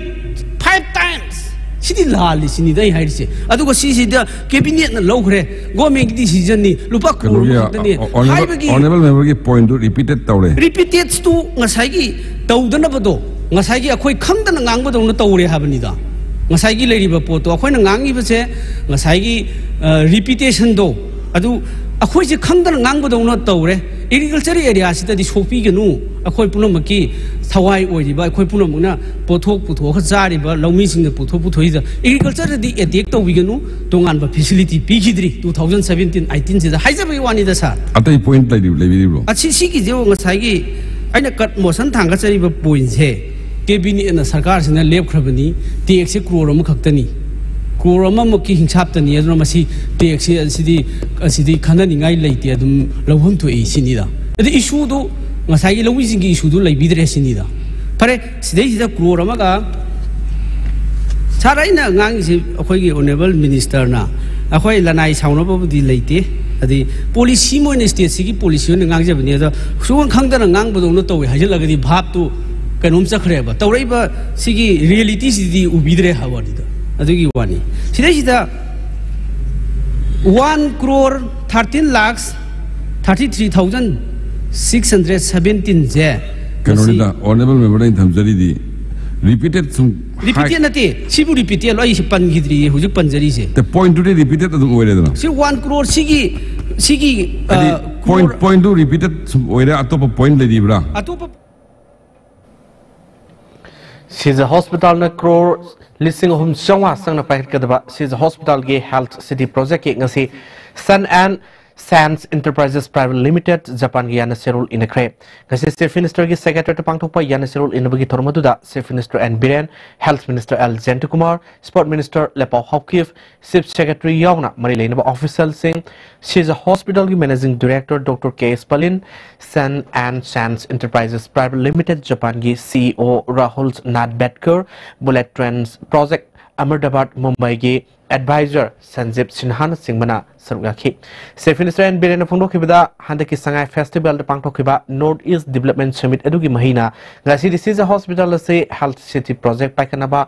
five times? ꯁꯤꯗꯤ ꯂꯥꯜꯂꯤ ꯁꯤꯅꯤꯗ ꯑꯩ ꯍꯥꯏꯔꯤꯁꯦ꯫ ꯑꯗꯨꯒ ꯁꯤꯁꯤꯗ cabinet ꯅ ꯂꯧꯈ꯭ꯔꯦ, government ꯀꯤ decision ꯅꯤ, ꯂꯨꯄꯥ ꯀ꯭ꯔꯣꯔ ꯀꯩꯅꯣꯒꯤ, ꯈꯛꯇꯅꯤ honourable, ꯍꯥꯏꯕꯒꯤ honourable member ꯒꯤ point ꯗꯨ repeated ꯇꯧꯔꯦ꯫ Repeated ꯇꯨ ꯉꯁꯥꯏꯒꯤ ꯇꯧꯗꯅꯕꯗꯣ, ꯉꯁꯥꯏꯒꯤ ꯑꯩꯈꯣꯏ ꯈꯪꯗꯅ ꯉꯥꯡꯕꯗꯧꯅ ꯇꯧꯔꯦ ꯍꯥꯏꯕꯅꯤꯗ꯫ ꯉꯁꯥꯏꯒꯤ ꯂꯩꯔꯤꯕ ꯄꯣꯠꯇꯣ ꯑꯩꯈꯣꯏꯅ ꯉꯥꯡꯉꯤꯕꯁꯦ, ꯉꯁꯥꯏꯒꯤ, ꯑ, repetition ꯗꯣ, ꯑꯗꯨ ꯑꯩꯈꯣꯏꯁꯦ ꯈꯪꯗꯅ ꯉꯥꯡꯕꯗꯧꯅ ꯇꯧꯔꯦ꯫ Agriculture area ꯁꯤꯗꯗꯤ ꯁꯣꯛꯄꯤꯒꯅꯨ꯫ ꯑꯩꯈꯣꯏ ꯄꯨꯝꯅꯃꯛꯀꯤ ꯊꯋꯥꯏ ꯑꯣꯏꯔꯤꯕ, ꯑꯩꯈꯣꯏ ꯄꯨꯝꯅꯃꯛꯅ ꯄꯣꯠꯊꯣꯛ ꯄꯨꯊꯣꯛꯑꯒ ꯆꯥꯔꯤꯕ, ꯂꯧꯃꯤꯁꯤꯡꯅ ꯄꯣꯠꯊꯣꯛ ꯄꯨꯊꯣꯛꯏꯗ, agriculture ꯗꯗꯤ attack ꯇꯧꯕꯤꯒꯅꯨ꯫ ꯇꯣꯉꯥꯟꯕ facility ꯄꯤꯈꯤꯗ꯭ꯔꯤ two thousand seventeen eighteen ꯁꯤꯗ, ꯍꯥꯏꯖꯕꯒꯤ ꯋꯥꯅꯤꯗ sir꯫ ꯑꯇꯩ point ꯂꯩꯔꯤ-, ꯂꯩꯕꯤꯔꯤꯕ꯭ꯔꯣ? ꯑꯁꯤ, ꯁꯤꯒꯤꯁꯦ ꯉꯁꯥꯏꯒꯤ ꯑꯩꯅ ꯀꯠ ꯃꯣꯁꯟ ꯊꯥꯡꯒꯠꯆꯔꯤꯕ point ꯁꯦ, cabinet ꯅ, ꯁꯔꯀꯥꯔꯁꯤꯅ ꯂꯦꯞꯈ꯭ꯔꯕꯅꯤ, tax ꯁꯦ ꯀ꯭ꯔꯣꯔ ꯑꯃꯈꯛꯇꯅꯤ, ꯀ꯭ꯔꯣꯔ ꯑꯃꯃꯛꯀꯤ ꯍꯤꯡꯁꯥꯞꯇꯅꯤ꯫ ꯑꯗꯨꯅ ꯃꯁꯤ tax ꯁꯦ ꯑꯁꯤꯗꯤ, ꯑꯁꯤꯗꯤ ꯈꯟꯅꯅꯤꯡꯉꯥꯏ ꯂꯩꯇꯦ, ꯑꯗꯨꯝ ꯂꯧꯐꯝ ꯊꯣꯛꯏ ꯁꯤꯅꯤꯗ꯫ ꯑꯗꯨ issue ꯗꯨ, ꯉꯁꯥꯏꯒꯤ ꯂꯧꯃꯤꯁꯤꯡꯒꯤ issue ꯗꯨ ꯂꯩꯕꯤꯗ꯭ꯔꯦ ꯁꯤꯅꯤꯗ꯫ ꯐꯔꯦ, ꯁꯤꯗꯩꯁꯤꯗ ꯀ꯭ꯔꯣꯔ ꯑꯃꯒ ꯁꯥꯔ, ꯑꯩꯅ ꯉꯥꯡꯉꯤꯁꯤ ꯑꯩꯈꯣꯏꯒꯤ ꯑꯣꯅꯔꯦꯕꯜ ꯃꯤꯅꯤꯁꯇꯔꯅ, ꯑꯩꯈꯣꯏ ꯂꯅꯥꯏ ꯁꯥꯎꯅꯕꯕꯨꯗꯤ ꯂꯩꯇꯦ, ꯑꯗꯩ ꯄꯣꯂꯤꯁꯤ ꯑꯃ ꯑꯣꯏꯅ ꯁ꯭ꯇꯦꯠꯁꯤꯒꯤ ꯄꯣꯂꯤꯁꯤ ꯑꯣꯏꯅ ꯉꯥꯡꯖꯕꯅꯤ꯫ ꯑꯗꯣ ꯁꯨꯈꯪ ꯈꯪꯗꯅ ꯉꯥꯡꯕꯗꯧꯅ ꯇꯧꯋꯦ ꯍꯥꯏꯖꯤꯜꯂꯒꯗꯤ ꯚꯥꯞꯇꯨ ꯀꯩꯅꯣꯝ ꯆꯠꯈ꯭ꯔꯦꯕ꯫ ꯇꯧꯔꯛꯏꯕ ꯁꯤꯒꯤ ꯔꯤꯌꯦꯂꯤꯇꯤꯁꯤꯗꯤ ꯎꯕꯤꯗ꯭ꯔꯦ ꯍꯥꯏꯕ ꯋꯥꯅꯤꯗ꯫ ꯑꯗꯨꯒꯤ ꯋꯥꯅꯤ꯫ ꯁꯤꯗꯩꯁꯤꯗ one crore thirteen lakhs thirty three thousand six hundred seventeen ꯁꯦ ꯀꯩꯅꯣꯅꯤꯗ, ꯃꯁꯤ ꯑꯣꯅꯔꯦꯕꯜ ꯃꯦꯝꯕꯔꯗ ꯑꯩꯅ ꯊꯝꯖꯔꯤꯗꯤ, ꯔꯤꯄꯤꯇꯦꯠ ꯁꯨꯝ ꯔꯤꯄꯤꯇꯦꯠ ꯍꯥꯏ- ꯅꯠꯇꯦ, ꯁꯤꯕꯨ ꯔꯤꯄꯤꯇꯦꯠ ꯂꯣ? ꯑꯩꯁꯦ ꯄꯟꯈꯤꯗ꯭ꯔꯤꯌꯦ, ꯍꯧꯖꯤꯛ ꯄꯟꯖꯔꯤꯁꯦ꯫ ꯄꯣꯏꯟꯠꯇꯨꯗꯤ ꯔꯤꯄꯤꯇꯦꯠ ꯑꯗꯨꯝ ꯑꯣꯏꯔꯦꯗꯅ꯫ ꯁꯤ ꯋꯥꯟ ꯀ꯭ꯔꯣꯔ ꯁꯤꯒꯤ, ꯁꯤꯒꯤ, ꯍꯥꯏꯗꯤ, ꯑ, ꯄꯣꯏꯟꯠ, ꯀ꯭ꯔꯣꯔ ꯄꯣꯏꯟꯠꯇꯨ ꯔꯤꯄꯤꯇꯦꯠ ꯁꯨꯝ ꯑꯣꯏꯔꯦ, ꯑꯇꯣꯞꯄ ꯄꯣꯏꯟꯠ ꯂꯩꯔꯤꯕ꯭ꯔꯥ? ꯑꯇꯣꯞꯄ ꯁꯤꯖ ꯍꯣꯁꯄꯤꯇꯥꯜꯅ ꯀ꯭ꯔꯣꯔ ꯂꯤꯁꯤꯡ ꯑꯍꯨꯝ ꯆꯥꯝꯃꯉꯥ ꯆꯪꯅ ꯄꯥꯏꯈꯠꯀꯗꯕ ꯁꯤꯖ ꯍꯣꯁꯄꯤꯇꯥꯜꯒꯤ ꯍꯦꯜꯊ ꯁꯤꯇꯤ ꯄ꯭ꯔꯣꯖꯦꯛꯀꯤ ꯉꯁꯤ Sun and Sands Enterprises Private Limited ꯖꯄꯥꯟꯒꯤ ꯌꯥꯅ ꯆꯦꯔꯣꯜ ꯏꯅꯈ꯭ꯔꯦ꯫ ꯉꯁꯤ ꯆꯤꯐ ꯃꯤꯅꯤꯁꯇꯔꯒꯤ ꯁꯦꯀ꯭ꯔꯦꯇꯔꯤꯌꯦꯠꯇ ꯄꯥꯡꯊꯣꯛꯄ ꯌꯥꯅ ꯆꯦꯔꯣꯜ ꯏꯅꯕꯒꯤ ꯊꯧꯔꯝ ꯑꯗꯨꯗ chief minister N Biren, health minister L Jayantakumar, sport minister Letpao Haokip, chief secretary ꯌꯥꯎꯅ ꯃꯔꯤ ꯂꯩꯅꯕ ꯑꯣꯐꯤꯁꯤꯌꯦꯜꯁꯤꯡ, ꯁꯤꯖ ꯍꯣꯁꯄꯤꯇꯥꯜꯒꯤ managing director doctor K S Palin, Sun and Sands Enterprises Private Limited ꯖꯄꯥꯟꯒꯤ C E O Rahul Natbetkar, bullet train project Ahmedabad ꯃꯨꯝꯕꯥꯏꯒꯤ ꯑꯦꯗꯚꯥꯏꯖꯔ ꯁꯟꯖꯤꯞ ꯁꯤꯟꯍꯥꯅꯆꯤꯡꯕꯅ ꯁꯔꯨꯛ ꯌꯥꯈꯤ꯫ ꯆꯤꯐ ꯃꯤꯅꯤꯁꯇꯔ ꯑꯦꯟ ꯕꯤꯔꯦꯟꯅ ꯐꯣꯡꯗꯣꯛꯈꯤꯕꯗ, ꯍꯟꯗꯛꯀꯤ ꯁꯉꯥꯏ ꯐꯦꯁꯇꯤꯚꯦꯜꯗ ꯄꯥꯡꯊꯣꯛꯈꯤꯕ ꯅꯣꯔꯠ ꯏꯁ ꯗꯤꯕꯂꯞꯃꯦꯟ ꯁꯃꯤꯠ ꯑꯗꯨꯒꯤ ꯃꯍꯩꯅ ꯉꯁꯤꯗꯤ ꯁꯤꯖ ꯍꯣꯁꯄꯤꯇꯥꯜ ꯑꯁꯤ ꯍꯦꯜꯊ ꯁꯤꯇꯤ ꯄ꯭ꯔꯣꯖꯦꯛ ꯄꯥꯏꯈꯠꯅꯕ,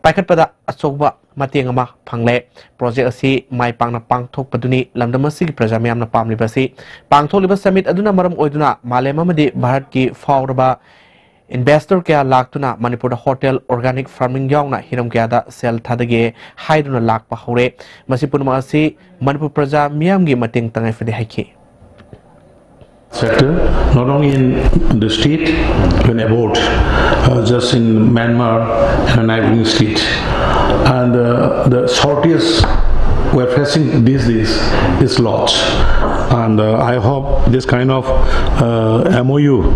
ꯄꯥꯏꯈꯠꯄꯗ ꯑꯆꯧꯕ ꯃꯇꯦꯡ ꯑꯃ ꯐꯪꯂꯦ꯫ ꯄ꯭ꯔꯣꯖꯦꯛ ꯑꯁꯤ ꯃꯥꯏ ꯄꯥꯛꯅ ꯄꯥꯡꯊꯣꯛꯄꯗꯨꯅꯤ ꯂꯝꯗꯝ ꯑꯁꯤꯒꯤ ꯄ꯭ꯔꯖꯥ ꯃꯤꯌꯥꯝꯅ ꯄꯥꯝꯂꯤꯕꯁꯤ꯫ ꯄꯥꯡꯊꯣꯛꯂꯤꯕ ꯁꯃꯤꯠ ꯑꯗꯨꯅ ꯃꯔꯝ ꯑꯣꯏꯗꯨꯅ ꯃꯥꯂꯦꯝ ꯑꯃꯗꯤ ꯚꯥꯔꯠꯀꯤ ꯐꯥꯎꯔꯕ ꯏꯟꯚꯦꯁꯇꯔ ꯀꯌꯥ ꯂꯥꯛꯇꯨꯅ ꯃꯅꯤꯄꯨꯔꯗ ꯍꯣꯇꯦꯜ, ꯑꯣꯔꯒꯥꯅꯤꯛ ꯐꯥꯔꯃꯤꯡ ꯌꯥꯎꯅ ꯍꯤꯔꯝ ꯀꯌꯥꯗ ꯁꯦꯜ ꯊꯥꯗꯒꯦ ꯍꯥꯏꯗꯨꯅ ꯂꯥꯛꯄ ꯍꯧꯔꯦ꯫ ꯃꯁꯤ ꯄꯨꯝꯅꯃꯛ ꯑꯁꯤ ꯃꯅꯤꯄꯨꯔ ꯄ꯭ꯔꯖꯥ ꯃꯤꯌꯥꯝꯒꯤ ꯃꯇꯦꯡ ꯇꯉꯥꯏ ꯐꯗꯦ ꯍꯥꯏꯈꯤ꯫ Sector, not only in the state, even abroad, uh, just in Myanmar and neighboring state. And uh, the shortage we're facing these days is large. And uh, I hope this kind of uh, M O U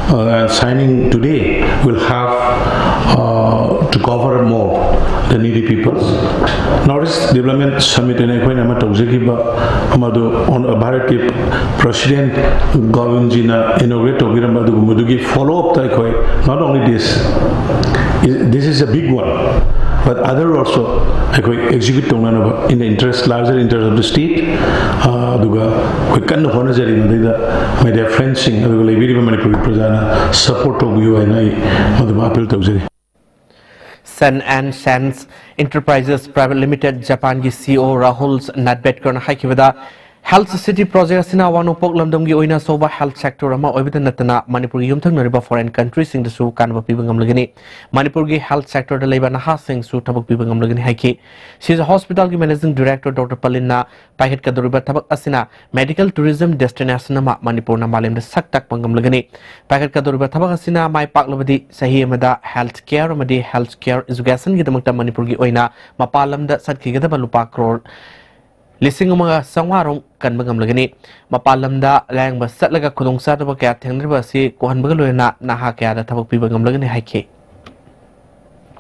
uh, signing today will have uh, to cover more the needy peoples. North East Development Summit in ꯑꯩꯈꯣꯏꯅ ꯑꯃ ꯇꯧꯖꯈꯤꯕ ꯃꯗꯨ ꯚꯥꯔꯠꯀꯤ ꯄ꯭ꯔꯁꯤꯗꯦꯟ ꯒꯣꯕꯤꯟꯖꯤꯅ ꯏꯅꯣꯒ꯭ꯔꯦꯠ ꯇꯧꯕꯤꯔꯝꯕ ꯑꯗꯨꯒꯨꯝꯕꯗꯨꯒꯤ ꯐꯣꯂꯣ ꯑꯞꯇ ꯑꯩꯈꯣꯏ, not only this, this is a big one. But other also ꯑꯩꯈꯣꯏ execute ꯇꯧꯅꯅꯕ in the interest, larger interest of the state, ꯑꯗꯨꯒ ꯑꯩꯈꯣꯏ ꯀꯟꯅ ꯍꯣꯠꯅꯖꯔꯤ꯫ ꯃꯗꯩꯗ media friendsꯁꯤꯡ ꯑꯗꯨꯒ ꯂꯩꯕꯤꯔꯤꯕ ꯃꯅꯤꯄꯨꯔꯒꯤ ꯄ꯭ꯔꯖꯥꯅ support ꯇꯧꯕꯤꯌꯨ ꯍꯥꯏꯅ ꯑꯩ ꯃꯗꯨꯃ appeal ꯇꯧꯖꯔꯤ꯫ Sun and Sands Enterprises Private Limited ꯖꯄꯥꯟꯒꯤ CEO Rahul ꯅꯥꯠꯕꯦꯠꯀꯔꯅ ꯍꯥꯏꯈꯤꯕꯗ, health city project ꯑꯁꯤꯅ ꯑꯋꯥꯡ ꯅꯣꯡꯄꯣꯛ ꯂꯝꯗꯝꯒꯤ ꯑꯣꯏꯅ ꯑꯆꯧꯕ health sector ꯑꯃ ꯑꯣꯏꯕꯗ ꯅꯠꯇꯅ ꯃꯅꯤꯄꯨꯔꯒꯤ ꯌꯨꯝꯊꯪꯅꯔꯤꯕ foreign countryꯁꯤꯡꯗꯁꯨ ꯀꯥꯟꯅꯕ ꯄꯤꯕ ꯉꯝꯂꯒꯅꯤ꯫ ꯃꯅꯤꯄꯨꯔꯒꯤ health sectorꯗ ꯂꯩꯕ ꯅꯍꯥꯁꯤꯡꯁꯨ ꯊꯕꯛ ꯄꯤꯕ ꯉꯝꯂꯒꯅꯤ ꯍꯥꯏꯈꯤ꯫ ꯁꯤꯖ ꯍꯣꯁꯄꯤꯇꯥꯜꯒꯤ managing director ꯗꯣꯛꯇꯔ ꯄꯂꯤꯟꯅ ꯄꯥꯏꯈꯠꯀꯗꯧꯔꯤꯕ ꯊꯕꯛ ꯑꯁꯤꯅ medical tourism destination ꯑꯃ ꯃꯅꯤꯄꯨꯔꯅ ꯃꯥꯂꯦꯝꯗ ꯁꯛ ꯇꯥꯛꯄ ꯉꯝꯂꯒꯅꯤ꯫ ꯄꯥꯏꯈꯠꯀꯗꯧꯔꯤꯕ ꯊꯕꯛ ꯑꯁꯤꯅ ꯃꯥꯏ ꯄꯥꯛꯂꯕꯗꯤ ꯆꯍꯤ ꯑꯃꯗ health care ꯑꯃꯗꯤ health care educationꯒꯤꯗꯃꯛꯇ ꯃꯅꯤꯄꯨꯔꯒꯤ ꯑꯣꯏꯅ ꯃꯄꯥꯟ ꯂꯝꯗ ꯆꯠꯈꯤꯒꯗꯕ ꯂꯨꯄꯥ ꯀ꯭ꯔꯣꯔ ꯂꯤꯁꯤꯡ ꯑꯃꯒ ꯆꯥꯝꯃꯉꯥ ꯔꯣꯝ ꯀꯟꯕ ꯉꯝꯂꯒꯅꯤ꯫ ꯃꯄꯥꯟ ꯂꯝꯗ ꯂꯥꯌꯦꯡꯕ ꯆꯠꯂꯒ ꯈꯨꯗꯣꯡꯆꯥꯗꯕ ꯀꯌꯥ ꯊꯦꯡꯅꯔꯤꯕ ꯑꯁꯤ ꯀꯣꯛꯍꯟꯕꯒ ꯂꯣꯏꯅꯅ ꯅꯍꯥ ꯀꯌꯥꯗ ꯊꯕꯛ ꯄꯤꯕ ꯉꯝꯂꯒꯅꯤ ꯍꯥꯏꯈꯤ꯫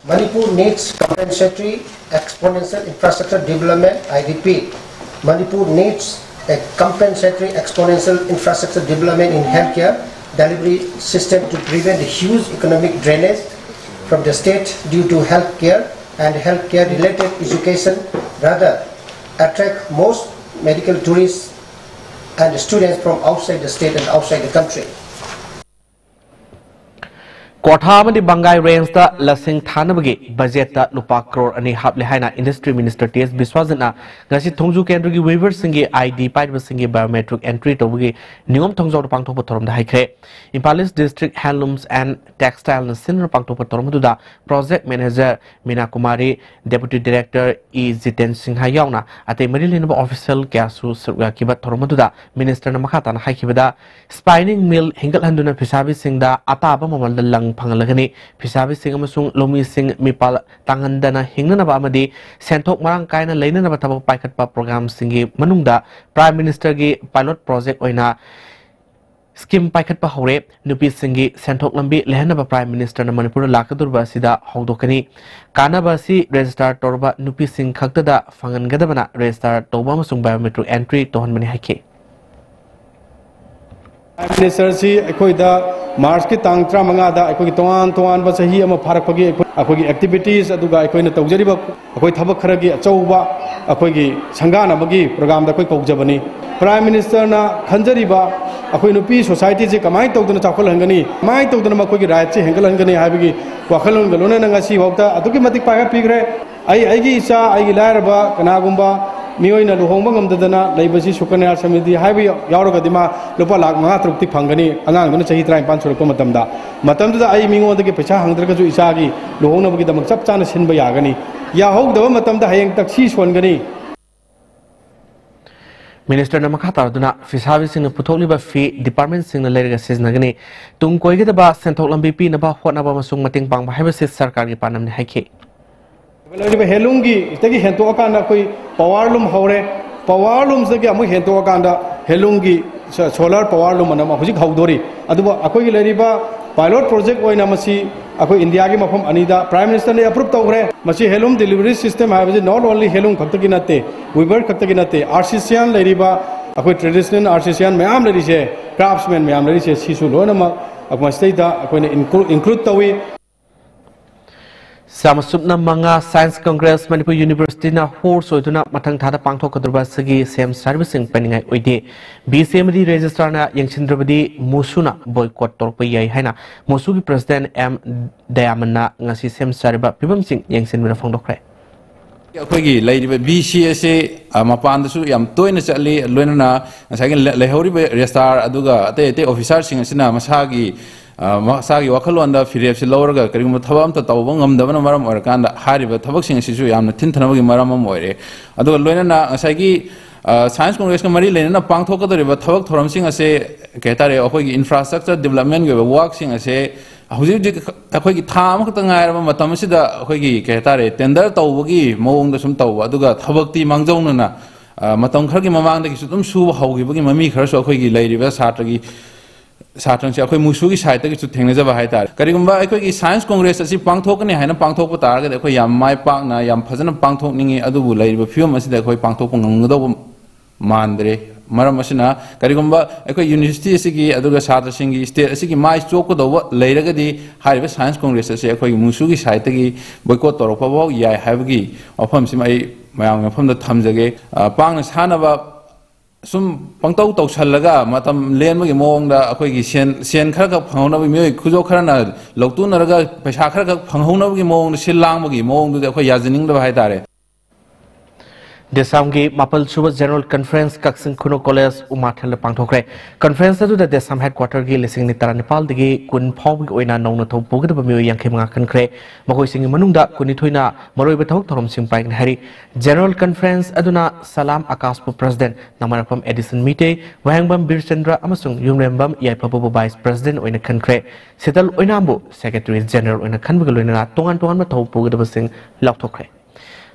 Manipur needs compensatory exponential infrastructure development, I repeat, Manipur needs a compensatory exponential infrastructure development in healthcare delivery system to prevent the huge economic drainage from the state due to healthcare and healthcare related education, rather attract most medical tourists and students from outside the state and outside the country. ꯀ꯭ꯋꯥꯊꯥ ꯑꯃꯗꯤ ꯕꯪꯒꯥꯏ ꯔꯦꯟꯖꯇ ꯂꯁꯤꯡ ꯊꯥꯅꯕꯒꯤ ꯕꯖꯦꯠꯇ ꯂꯨꯄꯥ ꯀ꯭ꯔꯣꯔ ꯑꯅꯤ ꯍꯥꯞꯂꯦ ꯍꯥꯏꯅ ꯏꯟꯗꯁꯇ꯭ꯔꯤ ꯃꯤꯅꯤꯁꯇꯔ ꯇꯤ ꯑꯦꯁ ꯕꯤꯁ꯭ꯋꯥꯖꯤꯠꯅ ꯉꯁꯤ ꯊꯣꯡꯖꯨ ꯀꯦꯟꯗ꯭ꯔꯒꯤ ꯋꯤꯚꯔꯁꯤꯡꯒꯤ ꯑꯥꯏ ꯗꯤ ꯄꯥꯏꯔꯤꯕꯁꯤꯡꯒꯤ ꯕꯥꯏꯑꯣꯃꯦꯇ꯭ꯔꯤꯛ ꯑꯦꯟꯇ꯭ꯔꯤ ꯇꯧꯕꯒꯤ ꯅꯤꯉꯣꯝ ꯊꯣꯡꯖꯥꯎꯗ ꯄꯥꯡꯊꯣꯛꯄ ꯊꯧꯔꯝꯗ ꯍꯥꯏꯈ꯭ꯔꯦ꯫ ꯏꯝꯐꯥꯜ ꯏꯁ ꯗꯤꯁꯇ꯭ꯔꯤꯛ ꯍꯦꯟꯂꯨꯝꯁ ꯑꯦꯟ ꯇꯦꯛꯁꯇꯥꯏꯜꯅ ꯁꯤꯟꯗꯨꯅ ꯄꯥꯡꯊꯣꯛꯄ ꯊꯧꯔꯝ ꯑꯗꯨꯗ ꯄ꯭ꯔꯣꯖꯦꯛ ꯃꯦꯅꯦꯖꯔ ꯃꯤꯅꯥ ꯀꯨꯃꯥꯔꯤ, ꯗꯦꯄꯨꯇꯤ ꯗꯤꯔꯦꯛꯇꯔ ꯏ ꯖꯤꯇꯦꯟ ꯁꯤꯡꯍ ꯌꯥꯎꯅ ꯑꯇꯩ ꯃꯔꯤ ꯂꯩꯅꯕ ꯑꯣꯐꯤꯁꯤꯌꯦꯜ ꯀꯌꯥꯁꯨ ꯁꯔꯨꯛ ꯌꯥꯈꯤꯕ ꯊꯧꯔꯝ ꯑꯗꯨꯗ ꯃꯤꯅꯤꯁꯇꯔꯅ ꯃꯈꯥ ꯇꯥꯅ ꯍꯥꯏꯈꯤꯕꯗ, ꯁ꯭ꯄꯥꯏꯅꯤꯡ ꯃꯤꯜ ꯍꯤꯡꯒꯠꯍꯟꯗꯨꯅ ꯐꯤꯁꯥꯕꯤꯁꯤꯡꯗ ꯑꯇꯥꯕ ꯃꯃꯜꯗ ꯂꯪ ꯐꯪꯍꯜꯂꯒꯅꯤ꯫ ꯐꯤꯁꯥꯕꯤꯁꯤꯡ ꯑꯃꯁꯨꯡ ꯂꯧꯃꯤꯁꯤꯡ ꯃꯤꯄꯥꯜ ꯇꯥꯡꯍꯟꯗꯅ ꯍꯤꯡꯅꯅꯕ ꯑꯃꯗꯤ ꯁꯦꯟꯊꯣꯛ ꯃꯔꯥꯡ ꯀꯥꯏꯅ ꯂꯩꯅꯅꯕ ꯊꯕꯛ ꯄꯥꯏꯈꯠꯄ ꯄ꯭ꯔꯣꯒ꯭ꯔꯥꯝꯁꯤꯡꯒꯤ ꯃꯅꯨꯡꯗ ꯄ꯭ꯔꯥꯏꯝ ꯃꯤꯅꯤꯁꯇꯔꯒꯤ ꯄꯥꯏꯂꯣꯠ ꯄ꯭ꯔꯣꯖꯦꯛ ꯑꯣꯏꯅ ꯁ꯭ꯀꯤꯝ ꯄꯥꯏꯈꯠꯄ ꯍꯧꯔꯦ꯫ ꯅꯨꯄꯤꯁꯤꯡꯒꯤ ꯁꯦꯟꯊꯣꯛ ꯂꯝꯕꯤ ꯂꯩꯍꯟꯅꯕ ꯄ꯭ꯔꯥꯏꯝ ꯃꯤꯅꯤꯁꯇꯔꯅ ꯃꯅꯤꯄꯨꯔꯗ ꯂꯥꯛꯀꯗꯧꯔꯤꯕ ꯑꯁꯤꯗ ꯍꯧꯗꯣꯛꯀꯅꯤ꯫ ꯀꯥꯟꯅꯕ ꯑꯁꯤ ꯔꯦꯖꯤꯁꯇꯥꯔ ꯇꯧꯔꯕ ꯅꯨꯄꯤꯁꯤꯡ ꯈꯛꯇꯗ ꯐꯪꯍꯟꯒꯗꯕꯅ ꯔꯦꯖꯤꯁꯇꯥꯔ ꯇꯧꯕ ꯑꯃꯁꯨꯡ ꯕꯥꯏꯑꯣꯃꯦꯇ꯭ꯔꯤꯛ ꯑꯦꯟꯇ꯭ꯔꯤ ꯇꯧꯍꯟꯕꯅꯤ ꯍꯥꯏꯈꯤ꯫ ꯄ꯭ꯔꯥꯏꯝ ꯃꯤꯅꯤꯁꯇꯔꯁꯤ ꯑꯩꯈꯣꯏꯗ ꯃꯥꯔꯆꯀꯤ ꯇꯥꯡ ꯇꯔꯥꯃꯉꯥꯗ ꯑꯩꯈꯣꯏꯒꯤ ꯇꯣꯉꯥꯟ ꯇꯣꯉꯥꯟꯕ ꯆꯍꯤ ꯑꯃ ꯐꯥꯔꯛꯄꯒꯤ ꯑꯩꯈꯣꯏ, ꯑꯩꯈꯣꯏꯒꯤ activities, ꯑꯗꯨꯒ ꯑꯩꯈꯣꯏꯅ ꯇꯧꯖꯔꯤꯕ ꯑꯩꯈꯣꯏ ꯊꯕꯛ ꯈꯔꯒꯤ ꯑꯆꯧꯕ ꯑꯩꯈꯣꯏꯒꯤ ꯁꯪꯒꯥꯅꯕꯒꯤ programꯗ ꯑꯩꯈꯣꯏ ꯀꯧꯖꯕꯅꯤ꯫ Prime Ministerꯅ ꯈꯟꯖꯔꯤꯕ ꯑꯩꯈꯣꯏ ꯅꯨꯄꯤ societyꯁꯦ ꯀꯃꯥꯏꯅ ꯇꯧꯗꯅ ꯆꯥꯎꯈꯠꯍꯟꯒꯅꯤ, ꯀꯃꯥꯏꯅ ꯇꯧꯗꯅ ꯃꯈꯣꯏꯒꯤ rightꯁꯦ ꯍꯦꯟꯒꯠꯍꯟꯒꯅꯤ ꯍꯥꯏꯕꯒꯤ ꯋꯥꯈꯜꯂꯣꯟꯒ ꯂꯣꯏꯅꯅ ꯉꯁꯤ ꯐꯥꯎꯗ ꯑꯗꯨꯛꯀꯤ ꯃꯇꯤꯛ ꯄꯥꯏꯈꯠꯄꯤꯈ꯭ꯔꯦ꯫ ꯑꯩ, ꯑꯩꯒꯤ ꯏꯆꯥ, ꯑꯩꯒꯤ ꯂꯥꯏꯔꯕ ꯀꯅꯥꯒꯨꯝꯕ ꯃꯤꯑꯣꯏꯅ ꯂꯨꯍꯣꯡꯕ ꯉꯝꯗꯗꯅ ꯂꯩꯕꯁꯤ ꯁꯨꯀꯟꯌꯥ ꯁꯃ꯭ꯔꯤꯗꯤ ꯍꯥꯏꯕ ꯌꯥꯎꯔꯒꯗꯤ ꯃꯥ ꯂꯨꯄꯥ ꯂꯥꯈ ꯃꯉꯥ ꯇꯔꯨꯛꯇꯤ ꯐꯪꯒꯅꯤ, ꯑꯉꯥꯡꯗꯨꯅ ꯆꯍꯤ ꯇꯔꯥꯅꯤꯄꯥꯟ ꯁꯨꯔꯛꯄ ꯃꯇꯝꯗ꯫ ꯃꯇꯝꯗꯨꯗ ꯑꯩ ꯃꯤꯉꯣꯟꯗꯒꯤ ꯄꯩꯁꯥ ꯍꯪꯗ꯭ꯔꯒꯁꯨ ꯏꯆꯥꯒꯤ ꯂꯨꯍꯣꯡꯅꯕꯒꯤꯗꯃꯛ ꯆꯞ ꯆꯥꯅ ꯁꯤꯟꯕ ꯌꯥꯒꯅꯤ꯫ ꯌꯥꯍꯧꯗꯕ ꯃꯇꯝꯗ ꯍꯌꯦꯡ ꯇꯛꯁꯤ ꯁꯣꯟꯒꯅꯤ꯫ ꯃꯤꯅꯤꯁꯇꯔꯅ ꯃꯈꯥ ꯇꯥꯔꯗꯨꯅ ꯐꯤꯁꯥꯕꯤꯁꯤꯡꯅ ꯄꯨꯊꯣꯛꯂꯤꯕ ꯐꯤ departmentꯁꯤꯡꯅ ꯂꯩꯔꯒ ꯁꯤꯖꯤꯟꯅꯒꯅꯤ꯫ ꯇꯨꯡ ꯀꯣꯏꯒꯗꯕ ꯁꯦꯟꯊꯣꯛ ꯂꯝꯕꯤ ꯄꯤꯅꯕ ꯍꯣꯠꯅꯕ ꯑꯃꯁꯨꯡ ꯃꯇꯦꯡ ꯄꯥꯡꯕ ꯍꯥꯏꯕꯁꯤ ꯁꯔꯀꯥꯔꯒꯤ ꯄꯥꯟꯗꯝꯅꯤ ꯍꯥꯏꯈꯤ꯫ ꯂꯩꯔꯤꯕ handloomꯒꯤꯗꯒꯤ ꯍꯦꯟꯇꯣꯛꯑꯀꯥꯟꯗ ꯑꯩꯈꯣꯏ power loom ꯍꯧꯔꯦ꯫ Power loomꯁꯤꯗꯒꯤ ꯑꯃꯨꯛ ꯍꯦꯟꯇꯣꯛꯑꯀꯥꯟꯗ handloomꯒꯤ ꯁ-, solar power loom ꯑꯅ ꯑꯃ ꯍꯧꯖꯤꯛ ꯍꯧꯗꯣꯔꯤ꯫ ꯑꯗꯨꯕꯨ ꯑꯩꯈꯣꯏꯒꯤ ꯂꯩꯔꯤꯕ pilot project ꯑꯣꯏꯅ ꯃꯁꯤ ꯑꯩꯈꯣꯏ ꯏꯟꯗꯤꯌꯥꯒꯤ ꯃꯐꯝ ꯑꯅꯤꯗ Prime Ministerꯅ approve ꯇꯧꯈ꯭ꯔꯦ꯫ ꯃꯁꯤ handloom delivery system ꯍꯥꯏꯕꯁꯤ not only handloom ꯈꯛꯇꯒꯤ ꯅꯠꯇꯦ, weaver ꯈꯛꯇꯒꯤ ꯅꯠꯇꯦ, artisan ꯂꯩꯔꯤꯕ ꯑꯩꯈꯣꯏ traditional artisan ꯃꯌꯥꯝ ꯂꯩꯔꯤꯁꯦ, craftsman ꯃꯌꯥꯝ ꯂꯩꯔꯤꯁꯦ, ꯁꯤꯁꯨ ꯂꯣꯏꯅꯃꯛ ꯃꯁꯤꯗꯩꯗ ꯑꯩꯈꯣꯏꯅ inclu-, include ꯇꯧꯏ꯫ ꯆꯥꯃꯁꯨꯞꯅ ꯃꯉꯥ Science Congress ꯃꯅꯤꯄꯨꯔ Universityꯅ host ꯑꯣꯏꯗꯨꯅ ꯃꯊꯪ ꯊꯥꯗ ꯄꯥꯡꯊꯣꯛꯀꯗꯧꯔꯤꯕ ꯑꯁꯤꯒꯤ ꯁꯦꯝ ꯁꯥꯔꯤꯕꯁꯤꯡ ꯄꯦꯟꯅꯤꯡꯉꯥꯏ ꯑꯣꯏꯗꯦ꯫ VC ꯑꯃꯗꯤ registrarꯅ ꯌꯦꯡꯁꯤꯟꯗ꯭ꯔꯕꯗꯤ MUSUꯅ boycott ꯇꯧꯔꯛꯄ ꯌꯥꯏ ꯍꯥꯏꯅ MUSUꯒꯤ president ꯑꯦꯝ ꯗꯌꯥꯃꯟꯅ ꯉꯁꯤ ꯁꯦꯝ ꯁꯥꯔꯤꯕ ꯐꯤꯕꯝꯁꯤꯡ ꯌꯦꯡꯁꯤꯟꯕꯗ ꯐꯣꯡꯗꯣꯛꯈ꯭ꯔꯦ꯫ ꯑꯩꯈꯣꯏꯒꯤ ꯂꯩꯔꯤꯕ VC ꯑꯁꯤ, ꯑ, ꯃꯄꯥꯟꯗꯁꯨ ꯌꯥꯝ ꯇꯣꯏꯅ ꯆꯠꯂꯤ, ꯂꯣꯏꯅꯅ ꯉꯁꯥꯏꯒꯤ ꯂꯩ-, ꯂꯩꯍꯧꯔꯤꯕ registrar ꯑꯗꯨꯒ ꯑꯇꯩ ꯑꯇꯩ officerꯁꯤꯡ ꯑꯁꯤꯅ ꯃꯁꯥꯒꯤ, ꯑ, ꯃꯁꯥꯒꯤ ꯋꯥꯈꯜꯂꯣꯟꯗ ꯐꯤꯔꯦꯞꯁꯤ ꯂꯧꯔꯒ ꯀꯔꯤꯒꯨꯝꯕ ꯊꯕꯛ ꯑꯝꯇ ꯇꯧꯕ ꯉꯝꯗꯕꯅ ꯃꯔꯝ ꯑꯣꯏꯔꯀꯥꯟꯗ ꯍꯥꯏꯔꯤꯕ ꯊꯕꯛꯁꯤꯡ ꯑꯁꯤꯁꯨ ꯌꯥꯝꯅ ꯊꯤꯟꯊꯅꯕꯒꯤ ꯃꯔꯝ ꯑꯃ ꯑꯣꯏꯔꯦ꯫ ꯑꯗꯨꯒ ꯂꯣꯏꯅꯅ ꯉꯁꯥꯏꯒꯤ, ꯑ, Science Congressꯀ ꯃꯔꯤ ꯂꯩꯅꯅ ꯄꯥꯡꯊꯣꯛꯀꯗꯧꯔꯤꯕ ꯊꯕꯛ ꯊꯧꯔꯝꯁꯤꯡ ꯑꯁꯦ, ꯀꯩ ꯍꯥꯏꯇꯥꯔꯦ, ꯑꯩꯈꯣꯏꯒꯤ infrastructure developmentꯀꯤ ꯑꯣꯏꯕ workꯁꯤꯡ ꯑꯁꯦ ꯍꯧꯖꯤꯛ ꯍꯧꯖꯤꯛ ꯑꯩꯈꯣꯏꯒꯤ ꯊꯥ ꯑꯃꯈꯛꯇ ꯉꯥꯏꯔꯕ ꯃꯇꯝ ꯑꯁꯤꯗ ꯑꯩꯈꯣꯏꯒꯤ, ꯀꯩ ꯍꯥꯏꯇꯥꯔꯦ, tender ꯇꯧꯕꯒꯤ ꯃꯑꯣꯡꯗ ꯁꯨꯝ ꯇꯧꯕ, ꯑꯗꯨꯒ ꯊꯕꯛꯇꯤ ꯃꯥꯡꯖꯧꯅꯅ, ꯑ, ꯃꯇꯝ ꯈꯔꯒꯤ ꯃꯃꯥꯡꯗꯒꯤꯁꯨ ꯑꯗꯨꯝ ꯁꯨꯕ ꯍꯧꯈꯤꯕꯒꯤ ꯃꯃꯤ ꯈꯔꯁꯨ ꯑꯩꯈꯣꯏꯒꯤ ꯂꯩꯔꯤꯕ ꯁꯥꯇ꯭ꯔꯒꯤ, ꯁꯥꯇ꯭ꯔꯁꯦ ꯑꯩꯈꯣꯏ MUSUꯒꯤ sideꯇꯒꯤꯁꯨ ꯊꯦꯡꯅꯖꯕ ꯍꯥꯏꯇꯥꯔꯦ꯫ ꯀꯔꯤꯒꯨꯝꯕ ꯑꯩꯈꯣꯏꯒꯤ Science Congress ꯑꯁꯤ ꯄꯥꯡꯊꯣꯛꯀꯅꯤ ꯍꯥꯏꯅ ꯄꯥꯡꯊꯣꯛꯄ ꯇꯥꯔꯒꯗꯤ ꯑꯩꯈꯣꯏ ꯌꯥꯝ ꯃꯥꯏ ꯄꯥꯛꯅ, ꯌꯥꯝ ꯐꯖꯅ ꯄꯥꯡꯊꯣꯛꯅꯤꯡꯉꯤ, ꯑꯗꯨꯕꯨ ꯂꯩꯔꯤꯕ ꯐꯤꯕꯝ ꯑꯁꯤꯗ ꯑꯩꯈꯣꯏ ꯄꯥꯡꯊꯣꯛꯄ ꯉꯝꯒꯗꯧꯕ ꯃꯥꯟꯗ꯭ꯔꯦ꯫ ꯃꯔꯝ ꯑꯁꯤꯅ, ꯀꯔꯤꯒꯨꯝꯕ ꯑꯩꯈꯣꯏ ꯌꯨꯅꯤꯚꯔꯁꯤꯇꯤ ꯑꯁꯤꯒꯤ ꯑꯗꯨꯒ ꯁꯥꯇ꯭ꯔꯁꯤꯡꯒꯤ, ꯁ꯭ꯇꯦꯠ ꯑꯁꯤꯒꯤ ꯃꯥꯏ ꯆꯣꯛꯀꯗꯧꯕ ꯂꯩꯔꯒꯗꯤ, ꯍꯥꯏꯔꯤꯕ ꯁꯥꯏꯟꯁ ꯀꯣꯡꯒ꯭ꯔꯦꯁ ꯑꯁꯤ ꯑꯩꯈꯣꯏꯒꯤ ꯃꯨꯁꯨꯒꯤ ꯁꯥꯏꯠꯇꯒꯤ ꯕꯣꯏꯀꯣꯠ ꯇꯧꯔꯛꯄ ꯐꯥꯎ ꯌꯥꯏ ꯍꯥꯏꯕꯒꯤ ꯋꯥꯐꯝꯁꯤꯃ ꯑꯩ ꯃꯌꯥꯝꯒꯤ ꯃꯐꯝꯗ ꯊꯝꯖꯒꯦ꯫ ꯑ, ꯄꯥꯡꯅ ꯁꯥꯟꯅꯕ ꯁꯨꯝ ꯄꯪꯇꯧ ꯇꯧꯁꯜꯂꯒ ꯃꯇꯝ ꯂꯦꯟꯕꯒꯤ ꯃꯑꯣꯡꯗ, ꯑꯩꯈꯣꯏꯒꯤ ꯁꯦꯟ, ꯁꯦꯟ ꯈꯔ ꯈꯛ ꯐꯪꯍꯧꯅꯕ, ꯃꯤꯑꯣꯏ ꯈꯨꯗꯣ ꯈꯔꯅ ꯂꯧꯇꯨꯅꯔꯒ ꯄꯩꯁꯥ ꯈꯔ ꯈꯛ ꯐꯪꯍꯧꯅꯕꯒꯤ ꯃꯑꯣꯡꯗ ꯁꯤꯜ ꯂꯥꯡꯕꯒꯤ ꯃꯑꯣꯡꯗꯨꯗꯤ ꯑꯩꯈꯣꯏ ꯌꯥꯖꯅꯤꯡꯗꯕ ꯍꯥꯏꯇꯥꯔꯦ꯫ ꯗꯦꯁꯥꯝꯒꯤ ꯃꯥꯄꯜ ꯁꯨꯕ General Conference ꯀꯛꯆꯤꯡ ꯈꯨꯅꯧ ꯀꯣꯂꯦꯖ ꯎꯃꯥꯊꯦꯜꯗ ꯄꯥꯡꯊꯣꯛꯈ꯭ꯔꯦ꯫ Conference ꯑꯗꯨꯗ ꯗꯦꯁꯥꯝ headquarterꯒꯤ ꯂꯤꯁꯤꯡ ꯅꯤꯇꯔꯥ ꯅꯤꯄꯥꯜꯗꯒꯤ ꯀꯨꯟ ꯐꯥꯎꯕꯒꯤ ꯑꯣꯏꯅ ꯅꯧꯅ ꯊꯧ ꯄꯨꯒꯗꯕ ꯃꯤꯑꯣꯏ ꯌꯥꯡꯈꯩ ꯃꯉꯥ ꯈꯟꯈ꯭ꯔꯦ꯫ ꯃꯈꯣꯏꯁꯤꯡꯒꯤ ꯃꯅꯨꯡꯗ ꯀꯨꯟꯅꯤꯊꯣꯏꯅ ꯃꯔꯨꯑꯣꯏꯕ ꯊꯕꯛ ꯊꯧꯔꯝꯁꯤꯡ ꯄꯥꯏꯒꯅꯤ ꯍꯥꯏꯔꯤ꯫ General Conference ꯑꯗꯨꯅ ꯁꯂꯥꯝ ꯑꯀꯥꯁꯄꯨ President, ꯅꯃꯥꯔꯛꯐꯝ ꯑꯦꯗꯤꯁꯟ ꯃꯤꯇꯦ, ꯋꯥꯍꯦꯡꯕꯝ ꯕꯤꯔꯆꯟꯗ꯭ꯔ ꯑꯃꯁꯨꯡ ꯌꯨꯝꯂꯦꯝꯕꯝ ꯌꯥꯏꯐꯕꯕꯨ Vice President ꯑꯣꯏꯅ ꯈꯟꯈ꯭ꯔꯦ꯫ ꯁꯤꯇꯜ ꯑꯣꯏꯅꯥꯝꯕꯨ Secretary General ꯑꯣꯏꯅ ꯈꯟꯕꯒ ꯂꯣꯏꯅꯅ ꯇꯣꯉꯥꯟ ꯇꯣꯉꯥꯟꯕ ꯊꯧ ꯄꯨꯒꯗꯕꯁꯤꯡ ꯂꯥꯎꯊꯣꯛꯈ꯭ꯔꯦ꯫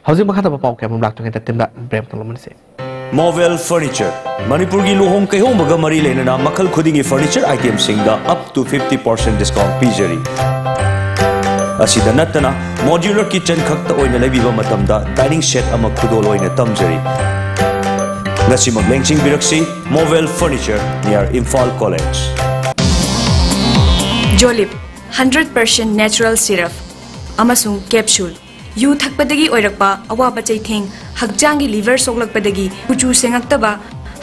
ꯍꯧꯖꯤꯛ ꯃꯈꯥ ꯇꯥꯕ ꯄꯥꯎ ꯀꯌꯥ ꯑꯃ ꯂꯥꯛꯇ꯭ꯔꯤꯉꯩꯗ ꯇꯤꯝꯗ ꯕ꯭ꯔꯦꯛ ꯑꯃ ꯂꯧꯃꯤꯟꯅꯁꯤ꯫ Movel Furniture, ꯃꯅꯤꯄꯨꯔꯒꯤ ꯂꯨꯍꯣꯡ ꯀꯩꯍꯣꯡꯕꯒ ꯃꯔꯤ ꯂꯩꯅꯅ ꯃꯈꯜ ꯈꯨꯗꯤꯡꯒꯤ furnitureꯁꯤꯡꯗ up to fifty percent discount ꯄꯤꯖꯔꯤ꯫ ꯑꯁꯤꯗ ꯅꯠꯇꯅ modular kitchen ꯈꯛꯇ ꯑꯣꯏꯅ ꯂꯩꯕꯤꯕ ꯃꯇꯝꯗ dining set ꯑꯃ ꯈꯨꯗꯣꯜ ꯑꯣꯏꯅ ꯇꯝꯖꯔꯤ꯫ ꯉꯁꯤꯃꯛ ꯂꯦꯡꯁꯤꯟꯕꯤꯔꯛꯁꯤ, Movel Furniture near Imphal College꯫ Jolib, hundred percent natural syrup ꯑꯃꯁꯨꯡ capsule꯫ ꯌꯨ ꯊꯛꯄꯗꯒꯤ ꯑꯣꯏꯔꯛꯄ ꯑꯋꯥꯕ ꯆꯩꯊꯦꯡ, ꯍꯛꯆꯥꯡꯒꯤ liver ꯁꯣꯛꯂꯛꯄꯗꯒꯤ ꯀꯨꯆꯨ ꯁꯦꯡꯉꯛꯇꯕ,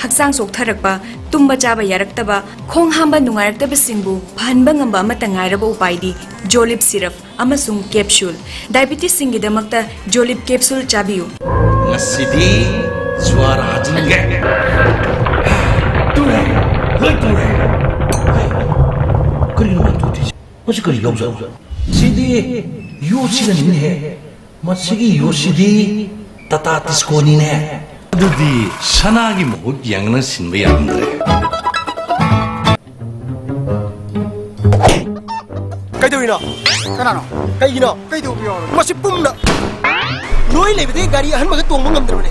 ꯍꯛꯆꯥꯡ ꯆꯣꯛꯊꯔꯛꯄ, ꯇꯨꯝꯕ ꯆꯥꯕ ꯌꯥꯔꯛꯇꯕ, ꯈꯣꯡ ꯍꯥꯝꯕ ꯅꯨꯡꯉꯥꯏꯔꯛꯇꯕꯁꯤꯡꯕꯨ ꯐꯍꯟꯕ ꯉꯝꯕ ꯑꯃꯠꯇ ꯉꯥꯏꯔꯕ ꯎꯄꯥꯏꯗꯤ Jolib syrup ꯑꯃꯁꯨꯡ capsule꯫ Diabetesꯁꯤꯡꯒꯤꯗꯃꯛꯇ Jolib capsule ꯆꯥꯕꯤꯌꯨ꯫ ꯉꯁꯤꯗꯤ ꯖ꯭ꯋꯥꯔ ꯍꯥꯖꯤꯟꯒꯦ꯫ ꯇꯨꯔꯦ, ꯂꯣꯏ ꯇꯨꯔꯦ꯫ ꯀꯔꯤꯅꯣ ꯃꯥ ꯇꯨꯗꯣꯏꯁꯦ? ꯃꯁꯤ ꯀꯔꯤ ꯌꯥꯎꯖꯥꯠꯅꯣ? ꯁꯤꯗꯤ ꯌꯨ ꯁꯤꯖꯟꯅꯤꯅꯦꯍꯦ꯫ ꯃꯁꯤꯒꯤ ꯌꯨ ꯁꯤꯗꯤ ꯇꯥꯇꯥ ꯇꯤꯁꯀꯣꯅꯤꯅꯦ꯫ ꯑꯗꯨꯗꯤ ꯁꯅꯥꯒꯤ ꯃꯍꯨꯠ ꯌꯦꯡꯉꯅ ꯁꯤꯟꯕ ꯌꯥꯔꯝꯗ꯭ꯔꯦ꯫ ꯀꯩꯗꯧꯔꯤꯅꯣ? ꯀꯅꯥꯅꯣ? ꯀꯩꯒꯤꯅꯣ? ꯀꯩꯗꯧꯕ ꯌꯥꯎꯔꯒꯦ? ꯃꯁꯤ ꯄꯨꯝꯅ ꯅꯣꯏ ꯂꯩꯕꯗꯒꯤ ꯒꯥꯔꯤ ꯑꯍꯟꯕꯒ ꯇꯣꯡꯕ ꯉꯝꯗ꯭ꯔꯕꯅꯦ꯫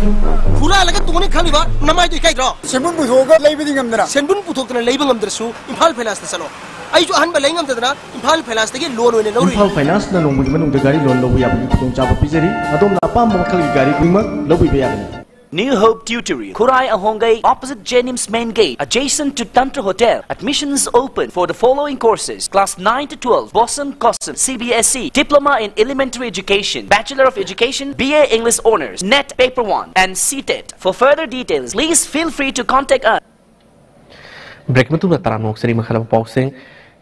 ꯍꯨꯔꯥꯜꯂꯒ ꯇꯣꯡꯅꯤ ꯈꯜꯂꯤꯕ ꯅꯃꯥꯏꯗꯣ ꯏꯀꯥꯏꯗ꯭ꯔꯣ? ꯁꯦꯟꯕꯨꯟ ꯄꯨꯊꯣꯛꯑꯒ ꯂꯩꯕꯗꯤ ꯉꯝꯗꯅ꯫ ꯁꯦꯟꯕꯨꯟ ꯄꯨꯊꯣꯛꯇꯅ ꯂꯩꯕ ꯉꯝꯗ꯭ꯔꯁꯨ ꯏꯝꯐꯥꯜ ꯐꯥꯏꯅꯥꯟꯁꯇ ꯆꯠꯂꯣ꯫ ꯑꯩꯁꯨ ꯑꯍꯟꯕ ꯂꯩ ꯉꯝꯗꯗꯅ ꯏꯝꯐꯥꯜ ꯐꯥꯏꯅꯥꯟꯁꯇꯒꯤ ꯂꯣꯟ ꯑꯣꯏꯅ ꯂꯧꯔꯨꯏ꯫ ꯏꯝꯐꯥꯜ ꯐꯥꯏꯅꯥꯟꯁꯅ ꯅꯣꯡꯃꯒꯤ ꯃꯅꯨꯡꯗ ꯒꯥꯔꯤ ꯂꯣꯟ ꯂꯧꯕ ꯌꯥꯕꯒꯤ ꯈꯨꯗꯣꯡꯆꯥꯕ ꯄꯤꯖꯔꯤ꯫ ꯑꯗꯣꯝꯅ ꯑꯄꯥꯝꯕ ꯃꯈꯜꯒꯤ ꯒꯥꯔꯤ ꯈꯨꯗꯤꯡꯃꯛ ꯂꯧꯕꯤꯕ ꯌꯥꯒꯅꯤ꯫ New Hope Tutorial, Khurai Ahongai, opposite Jenims Main Gate, adjacent to Tantra Hotel. Admissions open for the following courses: Class nine to twelve, Bosom Cosm, C B S E, Diploma in Elementary Education, Bachelor of Education, B A English Honours, NET Paper one, and C TET. For further details, please feel free to contact us. Break ꯃꯇꯨꯡꯗ ꯇꯔꯥꯝꯅ ꯑꯣꯛꯆꯔꯤ꯫ ꯃꯈꯥꯗ ꯄꯥꯎꯁꯤꯡ꯫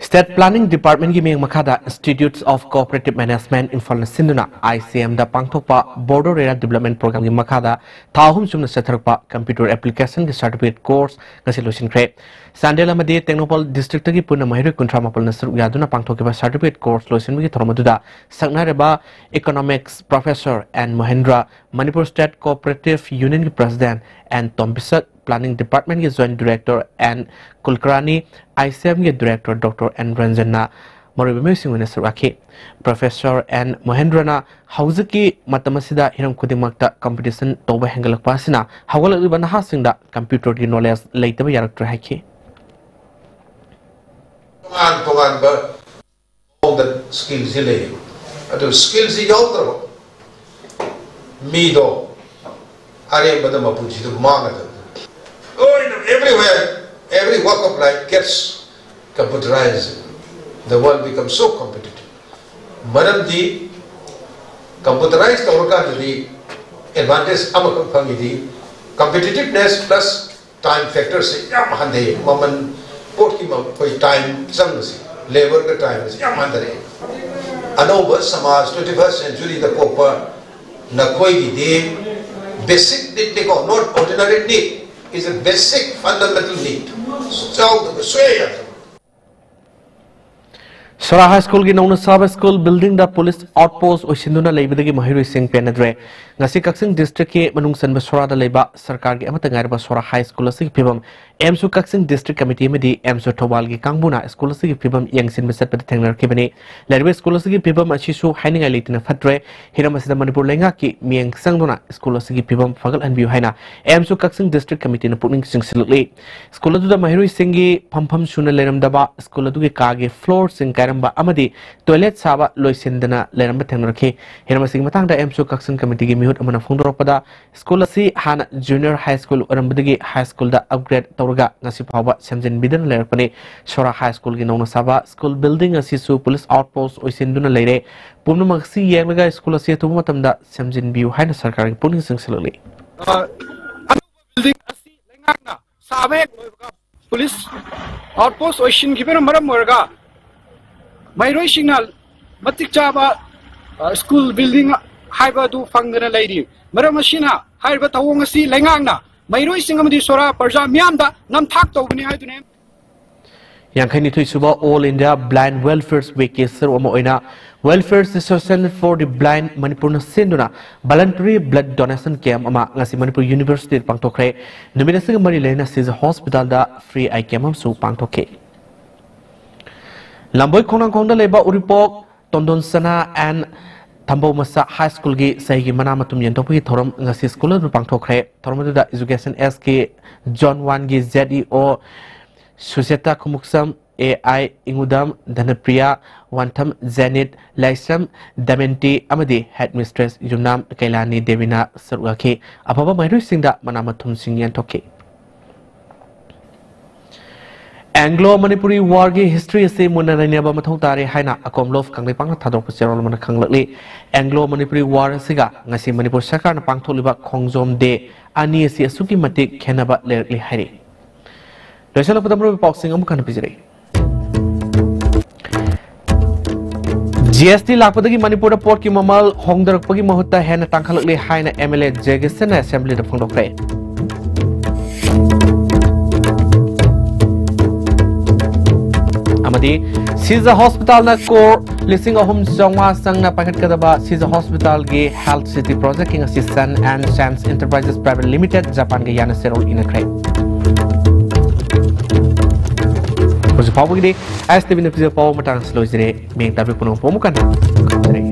State Planning Department ꯀꯤ ꯃꯤꯠꯌꯦꯡ ꯃꯈꯥꯗ Institutes of Cooperative Management ꯏꯝꯐꯥꯜꯅ ꯁꯤꯟꯗꯨꯅ I C M ꯗ ꯄꯥꯡꯊꯣꯛꯄ Border Area Development Program ꯒꯤ ꯃꯈꯥꯗ ꯊꯥ ꯑꯍꯨꯝ ꯆꯨꯞꯅ ꯆꯠꯊꯔꯛꯄ Computer Application ꯒꯤ Certificate Course ꯉꯁꯤ ꯂꯣꯏꯁꯤꯟꯈ꯭ꯔꯦ꯫ ꯆꯥꯟꯗꯦꯜ ꯑꯃꯗꯤ ꯇꯦꯡꯅꯧꯄꯜ district ꯇꯒꯤ ꯄꯨꯟꯅ ꯃꯍꯩꯔꯣꯏ ꯀꯨꯟꯊ꯭ꯔꯥ ꯃꯥꯄꯜꯅ ꯁꯔꯨꯛ ꯌꯥꯗꯨꯅ ꯄꯥꯡꯊꯣꯛꯈꯤꯕ Certificate Course ꯂꯣꯏꯁꯤꯟꯕꯒꯤ ꯊꯧꯔꯝ ꯑꯗꯨꯗ ꯁꯛꯅꯥꯏꯔꯕ Economics Professor N Mohendra, Manipur State Cooperative Union ꯒꯤ President N Tombisak, Planning Department ꯀꯤ Joint Director N Kulkarni, I C M ꯒꯤ Director Doctor N Ranjan ꯅ ꯃꯔꯨꯑꯣꯏꯕ ꯃꯤꯑꯣꯏꯁꯤꯡ ꯑꯣꯏꯅ ꯁꯔꯨꯛ ꯌꯥꯈꯤ꯫ Professor N Mohendra ꯅ ꯍꯧꯖꯤꯛꯀꯤ ꯃꯇꯝ ꯑꯁꯤꯗ ꯍꯤꯔꯝ ꯈꯨꯗꯤꯡꯃꯛꯇ competition ꯇꯧꯕ ꯍꯦꯟꯒꯠꯂꯛꯄ ꯑꯁꯤꯅ ꯍꯧꯒꯠꯂꯛꯂꯤꯕ ꯅꯍꯥꯁꯤꯡꯗ computer ꯒꯤ knowledge ꯂꯩꯇꯕ ꯌꯥꯔꯛꯇ꯭ꯔꯦ ꯍꯥꯏꯈꯤ꯫ ꯇꯣꯉꯥꯟ ꯇꯣꯉꯥꯟꯕ ꯃꯑꯣꯡꯗ skill ꯁꯤ ꯂꯩ꯫ ꯑꯗꯨ skill ꯁꯤ ꯌꯥꯎꯗ꯭ꯔꯕ ꯃꯤꯗꯣ ꯑꯔꯦꯝꯕꯗ ꯃꯄꯨꯟꯁꯤꯗꯨ ꯃꯥꯡꯒꯗꯕꯅꯤ꯫ ꯂꯣꯏꯅ, everywhere, every walk of life gets computerized. The world becomes so competitive. ꯃꯔꯝꯗꯤ computerize ꯇꯧꯔꯀꯥꯟꯗꯗꯤ advantage ꯑꯃꯈꯛ ꯐꯪꯉꯤꯗꯤ, competitiveness plus time factor ꯁꯦ ꯌꯥꯝ ꯍꯟꯊꯩ꯫ ꯃꯃꯜ, ꯄꯣꯠꯀꯤ ꯃ-, ꯑꯩꯈꯣꯏ time ꯆꯪꯕꯁꯦ, labour ꯒ time ꯁꯦ ꯌꯥꯝ ꯍꯟꯊꯔꯛꯑꯦ꯫ ꯑꯅꯧꯕ ꯁꯃꯥꯖ, twenty first century ꯗ ꯄꯣꯛꯄ ꯅꯈꯣꯏꯒꯤꯗꯤ basic need ꯅꯤꯀꯣ, not ordinary need, is a basic fundamental need. ꯌꯥꯎꯗꯕ ꯁꯨꯡꯌꯥ ꯌꯥꯗꯕ꯫ ꯁꯣꯔꯥ High School ꯒꯤ ꯅꯧꯅ ꯁꯥꯕ school building ꯗ police outpost ꯑꯣꯏꯁꯤꯟꯗꯨꯅ ꯂꯩꯕꯗꯒꯤ ꯃꯍꯩꯔꯣꯏꯁꯤꯡ ꯄꯦꯟꯅꯗ꯭ꯔꯦ꯫ ꯉꯁꯤ ꯀꯛꯆꯤꯡ district ꯀꯤ ꯃꯅꯨꯡ ꯆꯟꯕ ꯁꯣꯔꯥꯗ ꯂꯩꯕ ꯁꯔꯀꯥꯔꯒꯤ ꯑꯃꯠꯇ ꯉꯥꯏꯔꯕ ꯁꯣꯔꯥ High School ꯑꯁꯤꯒꯤ ꯐꯤꯕꯝ AMSU ꯀꯛꯆꯤꯡ district committee ꯑꯃꯗꯤ AMSU ꯊꯧꯕꯥꯜꯒꯤ ꯀꯥꯡꯕꯨꯅ school ꯑꯁꯤꯒꯤ ꯐꯤꯕꯝ ꯌꯦꯡꯁꯤꯟꯕ ꯆꯠꯄꯗ ꯊꯦꯡꯅꯔꯛꯈꯤꯕꯅꯤ꯫ ꯂꯩꯔꯤꯕ school ꯑꯁꯤꯒꯤ ꯐꯤꯕꯝ ꯑꯁꯤꯁꯨ ꯍꯥꯏꯅꯤꯡꯉꯥꯏ ꯂꯩꯇꯅ ꯐꯠꯇ꯭ꯔꯦ꯫ ꯍꯤꯔꯝ ꯑꯁꯤꯗ ꯃꯅꯤꯄꯨꯔ ꯂꯩꯉꯥꯛꯀꯤ ꯃꯤꯠꯌꯦꯡ ꯆꯪꯗꯨꯅ school ꯑꯁꯤꯒꯤ ꯐꯤꯕꯝ ꯐꯒꯠꯍꯟꯕꯤꯌꯨ ꯍꯥꯏꯅ AMSU ꯀꯛꯆꯤꯡ district committee ꯅ ꯄꯨꯛꯅꯤꯡ ꯆꯤꯡꯁꯤꯜꯂꯛꯂꯤ꯫ School ꯑꯗꯨꯗ ꯃꯍꯩꯔꯣꯏꯁꯤꯡꯒꯤ ꯐꯝꯐꯝ ꯁꯨꯅ ꯂꯩꯔꯝꯗꯕ, school ꯑꯗꯨꯒꯤ ꯀꯥꯒꯤ floor ꯁꯤꯡ ꯀꯥꯏꯔꯝ ꯇꯝꯕ ꯑꯃꯗꯤ ꯇꯣꯏꯂꯦꯠ ꯁꯥꯕ ꯂꯣꯏꯁꯤꯟꯗꯅ ꯂꯩꯔꯝꯕ ꯊꯦꯡꯅꯔꯛꯈꯤ꯫ ꯍꯤꯔꯝ ꯑꯁꯤꯒꯤ ꯃꯇꯥꯡꯗ ꯑꯦꯝꯁꯨ ꯀꯛꯆꯤꯡ ꯀꯃꯤꯇꯤꯒꯤ ꯃꯤꯍꯨꯠ ꯑꯃꯅ ꯐꯣꯡꯗꯣꯔꯛꯄꯗ, ꯁ꯭ꯀꯨꯜ ꯑꯁꯤ ꯍꯥꯟꯅ ꯖꯨꯅꯤꯌꯔ ꯍꯥꯏ ꯁ꯭ꯀꯨꯜ ꯑꯣꯏꯔꯝꯕꯗꯒꯤ ꯍꯥꯏ ꯁ꯭ꯀꯨꯜꯗ ꯑꯞꯒ꯭ꯔꯦꯗ ꯇꯧꯔꯒ ꯉꯁꯤ ꯐꯥꯎꯕ ꯁꯦꯝꯖꯤꯟꯕꯤꯗꯨꯅ ꯂꯩꯔꯛꯄꯅꯤ꯫ ꯁꯣꯔꯥ ꯍꯥꯏ ꯁ꯭ꯀꯨꯜꯒꯤ ꯅꯧꯅ ꯁꯥꯕ ꯁ꯭ꯀꯨꯜ ꯕꯤꯜꯗꯤꯡ ꯑꯁꯤꯁꯨ ꯄꯨꯂꯤꯁ ꯑꯥꯎꯠꯄꯣꯁ ꯑꯣꯏꯁꯤꯟꯗꯨꯅ ꯂꯩꯔꯦ꯫ ꯄꯨꯝꯅꯃꯛ ꯑꯁꯤ ꯌꯦꯡꯂꯒ ꯁ꯭ꯀꯨꯜ ꯑꯁꯤ ꯑꯊꯨꯕ ꯃꯇꯝꯗ ꯁꯦꯝꯖꯤꯟꯕꯤꯌꯨ ꯍꯥꯏꯅ ꯁꯔꯀꯥꯔꯒꯤ ꯄꯨꯛꯅꯤꯡ ꯆꯤꯡꯁꯤꯜꯂꯛꯂꯤ꯫ ꯑ, ꯑꯅꯧꯕ ꯕꯤꯜꯗꯤꯡ ꯑꯁꯤ ꯂꯩꯉꯥꯛꯅ ꯁꯥꯕ ꯍꯦꯛ ꯂꯣꯏꯕꯒ ꯄꯨꯂꯤꯁ ꯑꯥꯎꯠꯄꯣꯁ ꯑꯣꯏꯁꯤꯟꯈꯤꯕꯅ ꯃꯔꯝ ꯑꯣꯏꯔꯒ ꯃꯍꯩꯔꯣꯏꯁꯤꯡꯅ ꯃꯇꯤꯛ ꯆꯥꯕ, ꯑ, ꯁ꯭ꯀꯨꯜ ꯕꯤꯜꯗꯤꯡ ꯍꯥꯏꯕ ꯑꯗꯨ ꯐꯪꯗꯅ ꯂꯩꯔꯤ꯫ ꯃꯔꯝ ꯑꯁꯤꯅ ꯍꯥꯏꯔꯤꯕ ꯊꯧꯑꯣꯡ ꯑꯁꯤ ꯂꯩꯉꯥꯛꯅ ꯃꯍꯩꯔꯣꯏꯁꯤꯡ ꯑꯃꯗꯤ ꯁꯣꯔꯥ ꯄ꯭ꯔꯖꯥ ꯃꯤꯌꯥꯝꯗ ꯅꯝꯊꯥꯛ ꯇꯧꯕꯅꯤ ꯍꯥꯏꯗꯨꯅ ꯌꯥꯡꯈꯩꯅꯤꯊꯣꯏ ꯁꯨꯕ All India Blind Welfare Weekꯀꯤ ꯁꯔꯨꯛ ꯑꯃ ꯑꯣꯏꯅ Welfare Association for the Blind ꯃꯅꯤꯄꯨꯔꯅ ꯁꯤꯟꯗꯨꯅ voluntary blood donation camp ꯑꯃ ꯉꯁꯤ ꯃꯅꯤꯄꯨꯔ ꯌꯨꯅꯤꯚꯔꯁꯤꯇꯤꯗ ꯄꯥꯡꯊꯣꯛꯈ꯭ꯔꯦ꯫ ꯅꯨꯃꯤꯠ ꯑꯁꯤꯒ ꯃꯔꯤ ꯂꯩꯅꯅ ꯁꯤꯖ ꯍꯣꯁꯄꯤꯇꯥꯜꯗ free eye camp ꯑꯃꯁꯨ ꯄꯥꯡꯊꯣꯛꯈꯤ꯫ ꯂꯝꯕꯣꯏ ꯈꯣꯡꯅꯥꯡꯈꯣꯡꯗ ꯂꯩꯕ ꯎꯔꯤꯄꯣꯛ ꯇꯣꯟꯗꯣꯟꯁꯅꯥ and ꯊꯝꯕꯧ ꯃꯆꯥ ꯍꯥꯏ ꯁ꯭ꯀꯨꯜꯒꯤ ꯆꯍꯤꯒꯤ ꯃꯅꯥ ꯃꯊꯨꯝ ꯌꯦꯟꯊꯣꯛꯄꯒꯤ ꯊꯧꯔꯝ ꯉꯁꯤ ꯁ꯭ꯀꯨꯜ ꯑꯗꯨ ꯄꯥꯡꯊꯣꯛꯈ꯭ꯔꯦ꯫ ꯊꯧꯔꯝ ꯑꯗꯨꯗ Education Sꯀꯤ Zone Oneꯒꯤ Z E O Sucheta ꯈꯨꯃꯨꯛꯁꯝ, A I ꯏꯉꯨꯗꯝ, ꯙꯅꯄ꯭ꯔꯤꯌꯥ ꯋꯥꯟꯊꯝ, ꯖꯦꯅꯤꯠ ꯂꯥꯏꯁ꯭ꯔꯝ, ꯗꯃꯦꯟꯇꯤ ꯑꯃꯗꯤ ꯍꯦꯗꯃꯤꯁꯇ꯭ꯔꯦꯁ ꯌꯨꯝꯅꯥꯝ ꯀꯩꯂꯥꯅꯤ ꯗꯦꯕꯤꯅ ꯁꯔꯨꯛ ꯌꯥꯈꯤ꯫ ꯑꯐꯕ ꯃꯍꯩꯔꯣꯏꯁꯤꯡꯗ ꯃꯅꯥ ꯃꯊꯨꯝꯁꯤꯡ ꯌꯦꯟꯊꯣꯛꯈꯤ꯫ ꯑꯦꯡꯒ꯭ꯂꯣ ꯃꯅꯤꯄꯨꯔꯤ ꯋꯥꯔꯒꯤ ꯍꯤꯁꯇ꯭ꯔꯤ ꯑꯁꯤ ꯃꯨꯟꯅ ꯅꯩꯅꯕ ꯃꯊꯧ ꯇꯥꯔꯦ ꯍꯥꯏꯅ ꯑꯀꯣꯝꯂꯣꯐ ꯀꯪꯂꯩꯄꯥꯛꯅ ꯊꯥꯗꯣꯔꯛꯄ ꯆꯦꯔꯣꯜ ꯑꯃꯅ ꯈꯪꯂꯛꯂꯤ꯫ ꯑꯦꯡꯒ꯭ꯂꯣ ꯃꯅꯤꯄꯨꯔꯤ ꯋꯥꯔ ꯑꯁꯤꯒ ꯉꯁꯤ ꯃꯅꯤꯄꯨꯔ ꯁꯔꯀꯥꯔꯅ ꯄꯥꯡꯊꯣꯛꯂꯤꯕ ꯈꯣꯡꯖꯣꯝ ꯗꯦ ꯑꯅꯤ ꯑꯁꯤ ꯑꯁꯨꯛꯀꯤ ꯃꯇꯤꯛ ꯈꯦꯟꯅꯕ ꯂꯩꯔꯛꯂꯤ ꯍꯥꯏꯔꯤ꯫ ꯂꯣꯏꯁꯤꯜꯂꯛꯄꯗ ꯃꯔꯨꯑꯣꯏꯕ ꯄꯥꯎꯁꯤꯡ ꯑꯃꯨꯛ ꯍꯟꯅ ꯄꯤꯖꯔꯛꯏ꯫ G S T ꯂꯥꯛꯄꯗꯒꯤ ꯃꯅꯤꯄꯨꯔꯗ ꯄꯣꯠꯀꯤ ꯃꯃꯜ ꯍꯣꯡꯗꯔꯛꯄꯒꯤ ꯃꯍꯨꯠꯇ ꯍꯦꯟꯅ ꯇꯥꯡꯈꯠꯂꯛꯂꯤ ꯍꯥꯏꯅ M L A ꯖꯦꯒꯤꯁꯟꯅ ꯑꯦꯁꯦꯝꯕ꯭ꯂꯤꯗ ꯐꯣꯡꯗꯣꯛꯈ꯭ꯔꯦ꯫ ꯑꯃꯗꯤ ꯁꯤꯖ ꯍꯣꯁꯄꯤꯇꯥꯜꯅ ꯀ꯭ꯔꯣꯔ ꯂꯤꯁꯤꯡ ꯑꯍꯨꯝ ꯆꯥꯝꯃꯉꯥ ꯆꯪꯅ ꯄꯥꯏꯈꯠꯀꯗꯕ ꯁꯤꯖ ꯍꯣꯁꯄꯤꯇꯥꯜꯒꯤ Health City Projectꯀꯤ ꯉꯁꯤ Sun and Sands Enterprises Private Limited ꯖꯄꯥꯟꯒ ꯌꯥꯅ ꯆꯦꯔꯣꯜ ꯏꯅꯈ꯭ꯔꯦ꯫ ꯍꯧꯖꯤꯛ ꯐꯥꯎꯕꯒꯤꯗꯤ ꯑꯦꯁ ꯇꯤ ꯚꯤꯅ ꯄꯤꯖꯕ ꯄꯥꯎ ꯃꯇꯥꯡ ꯑꯁꯤ ꯂꯣꯏꯖꯔꯦ꯫ ꯃꯤꯌꯦꯡ ꯇꯥꯕꯤ ꯄꯨꯝꯅꯃꯛꯄꯨ ꯑꯃꯨꯛ ꯍꯟꯅ ꯈꯪꯖꯔꯤ꯫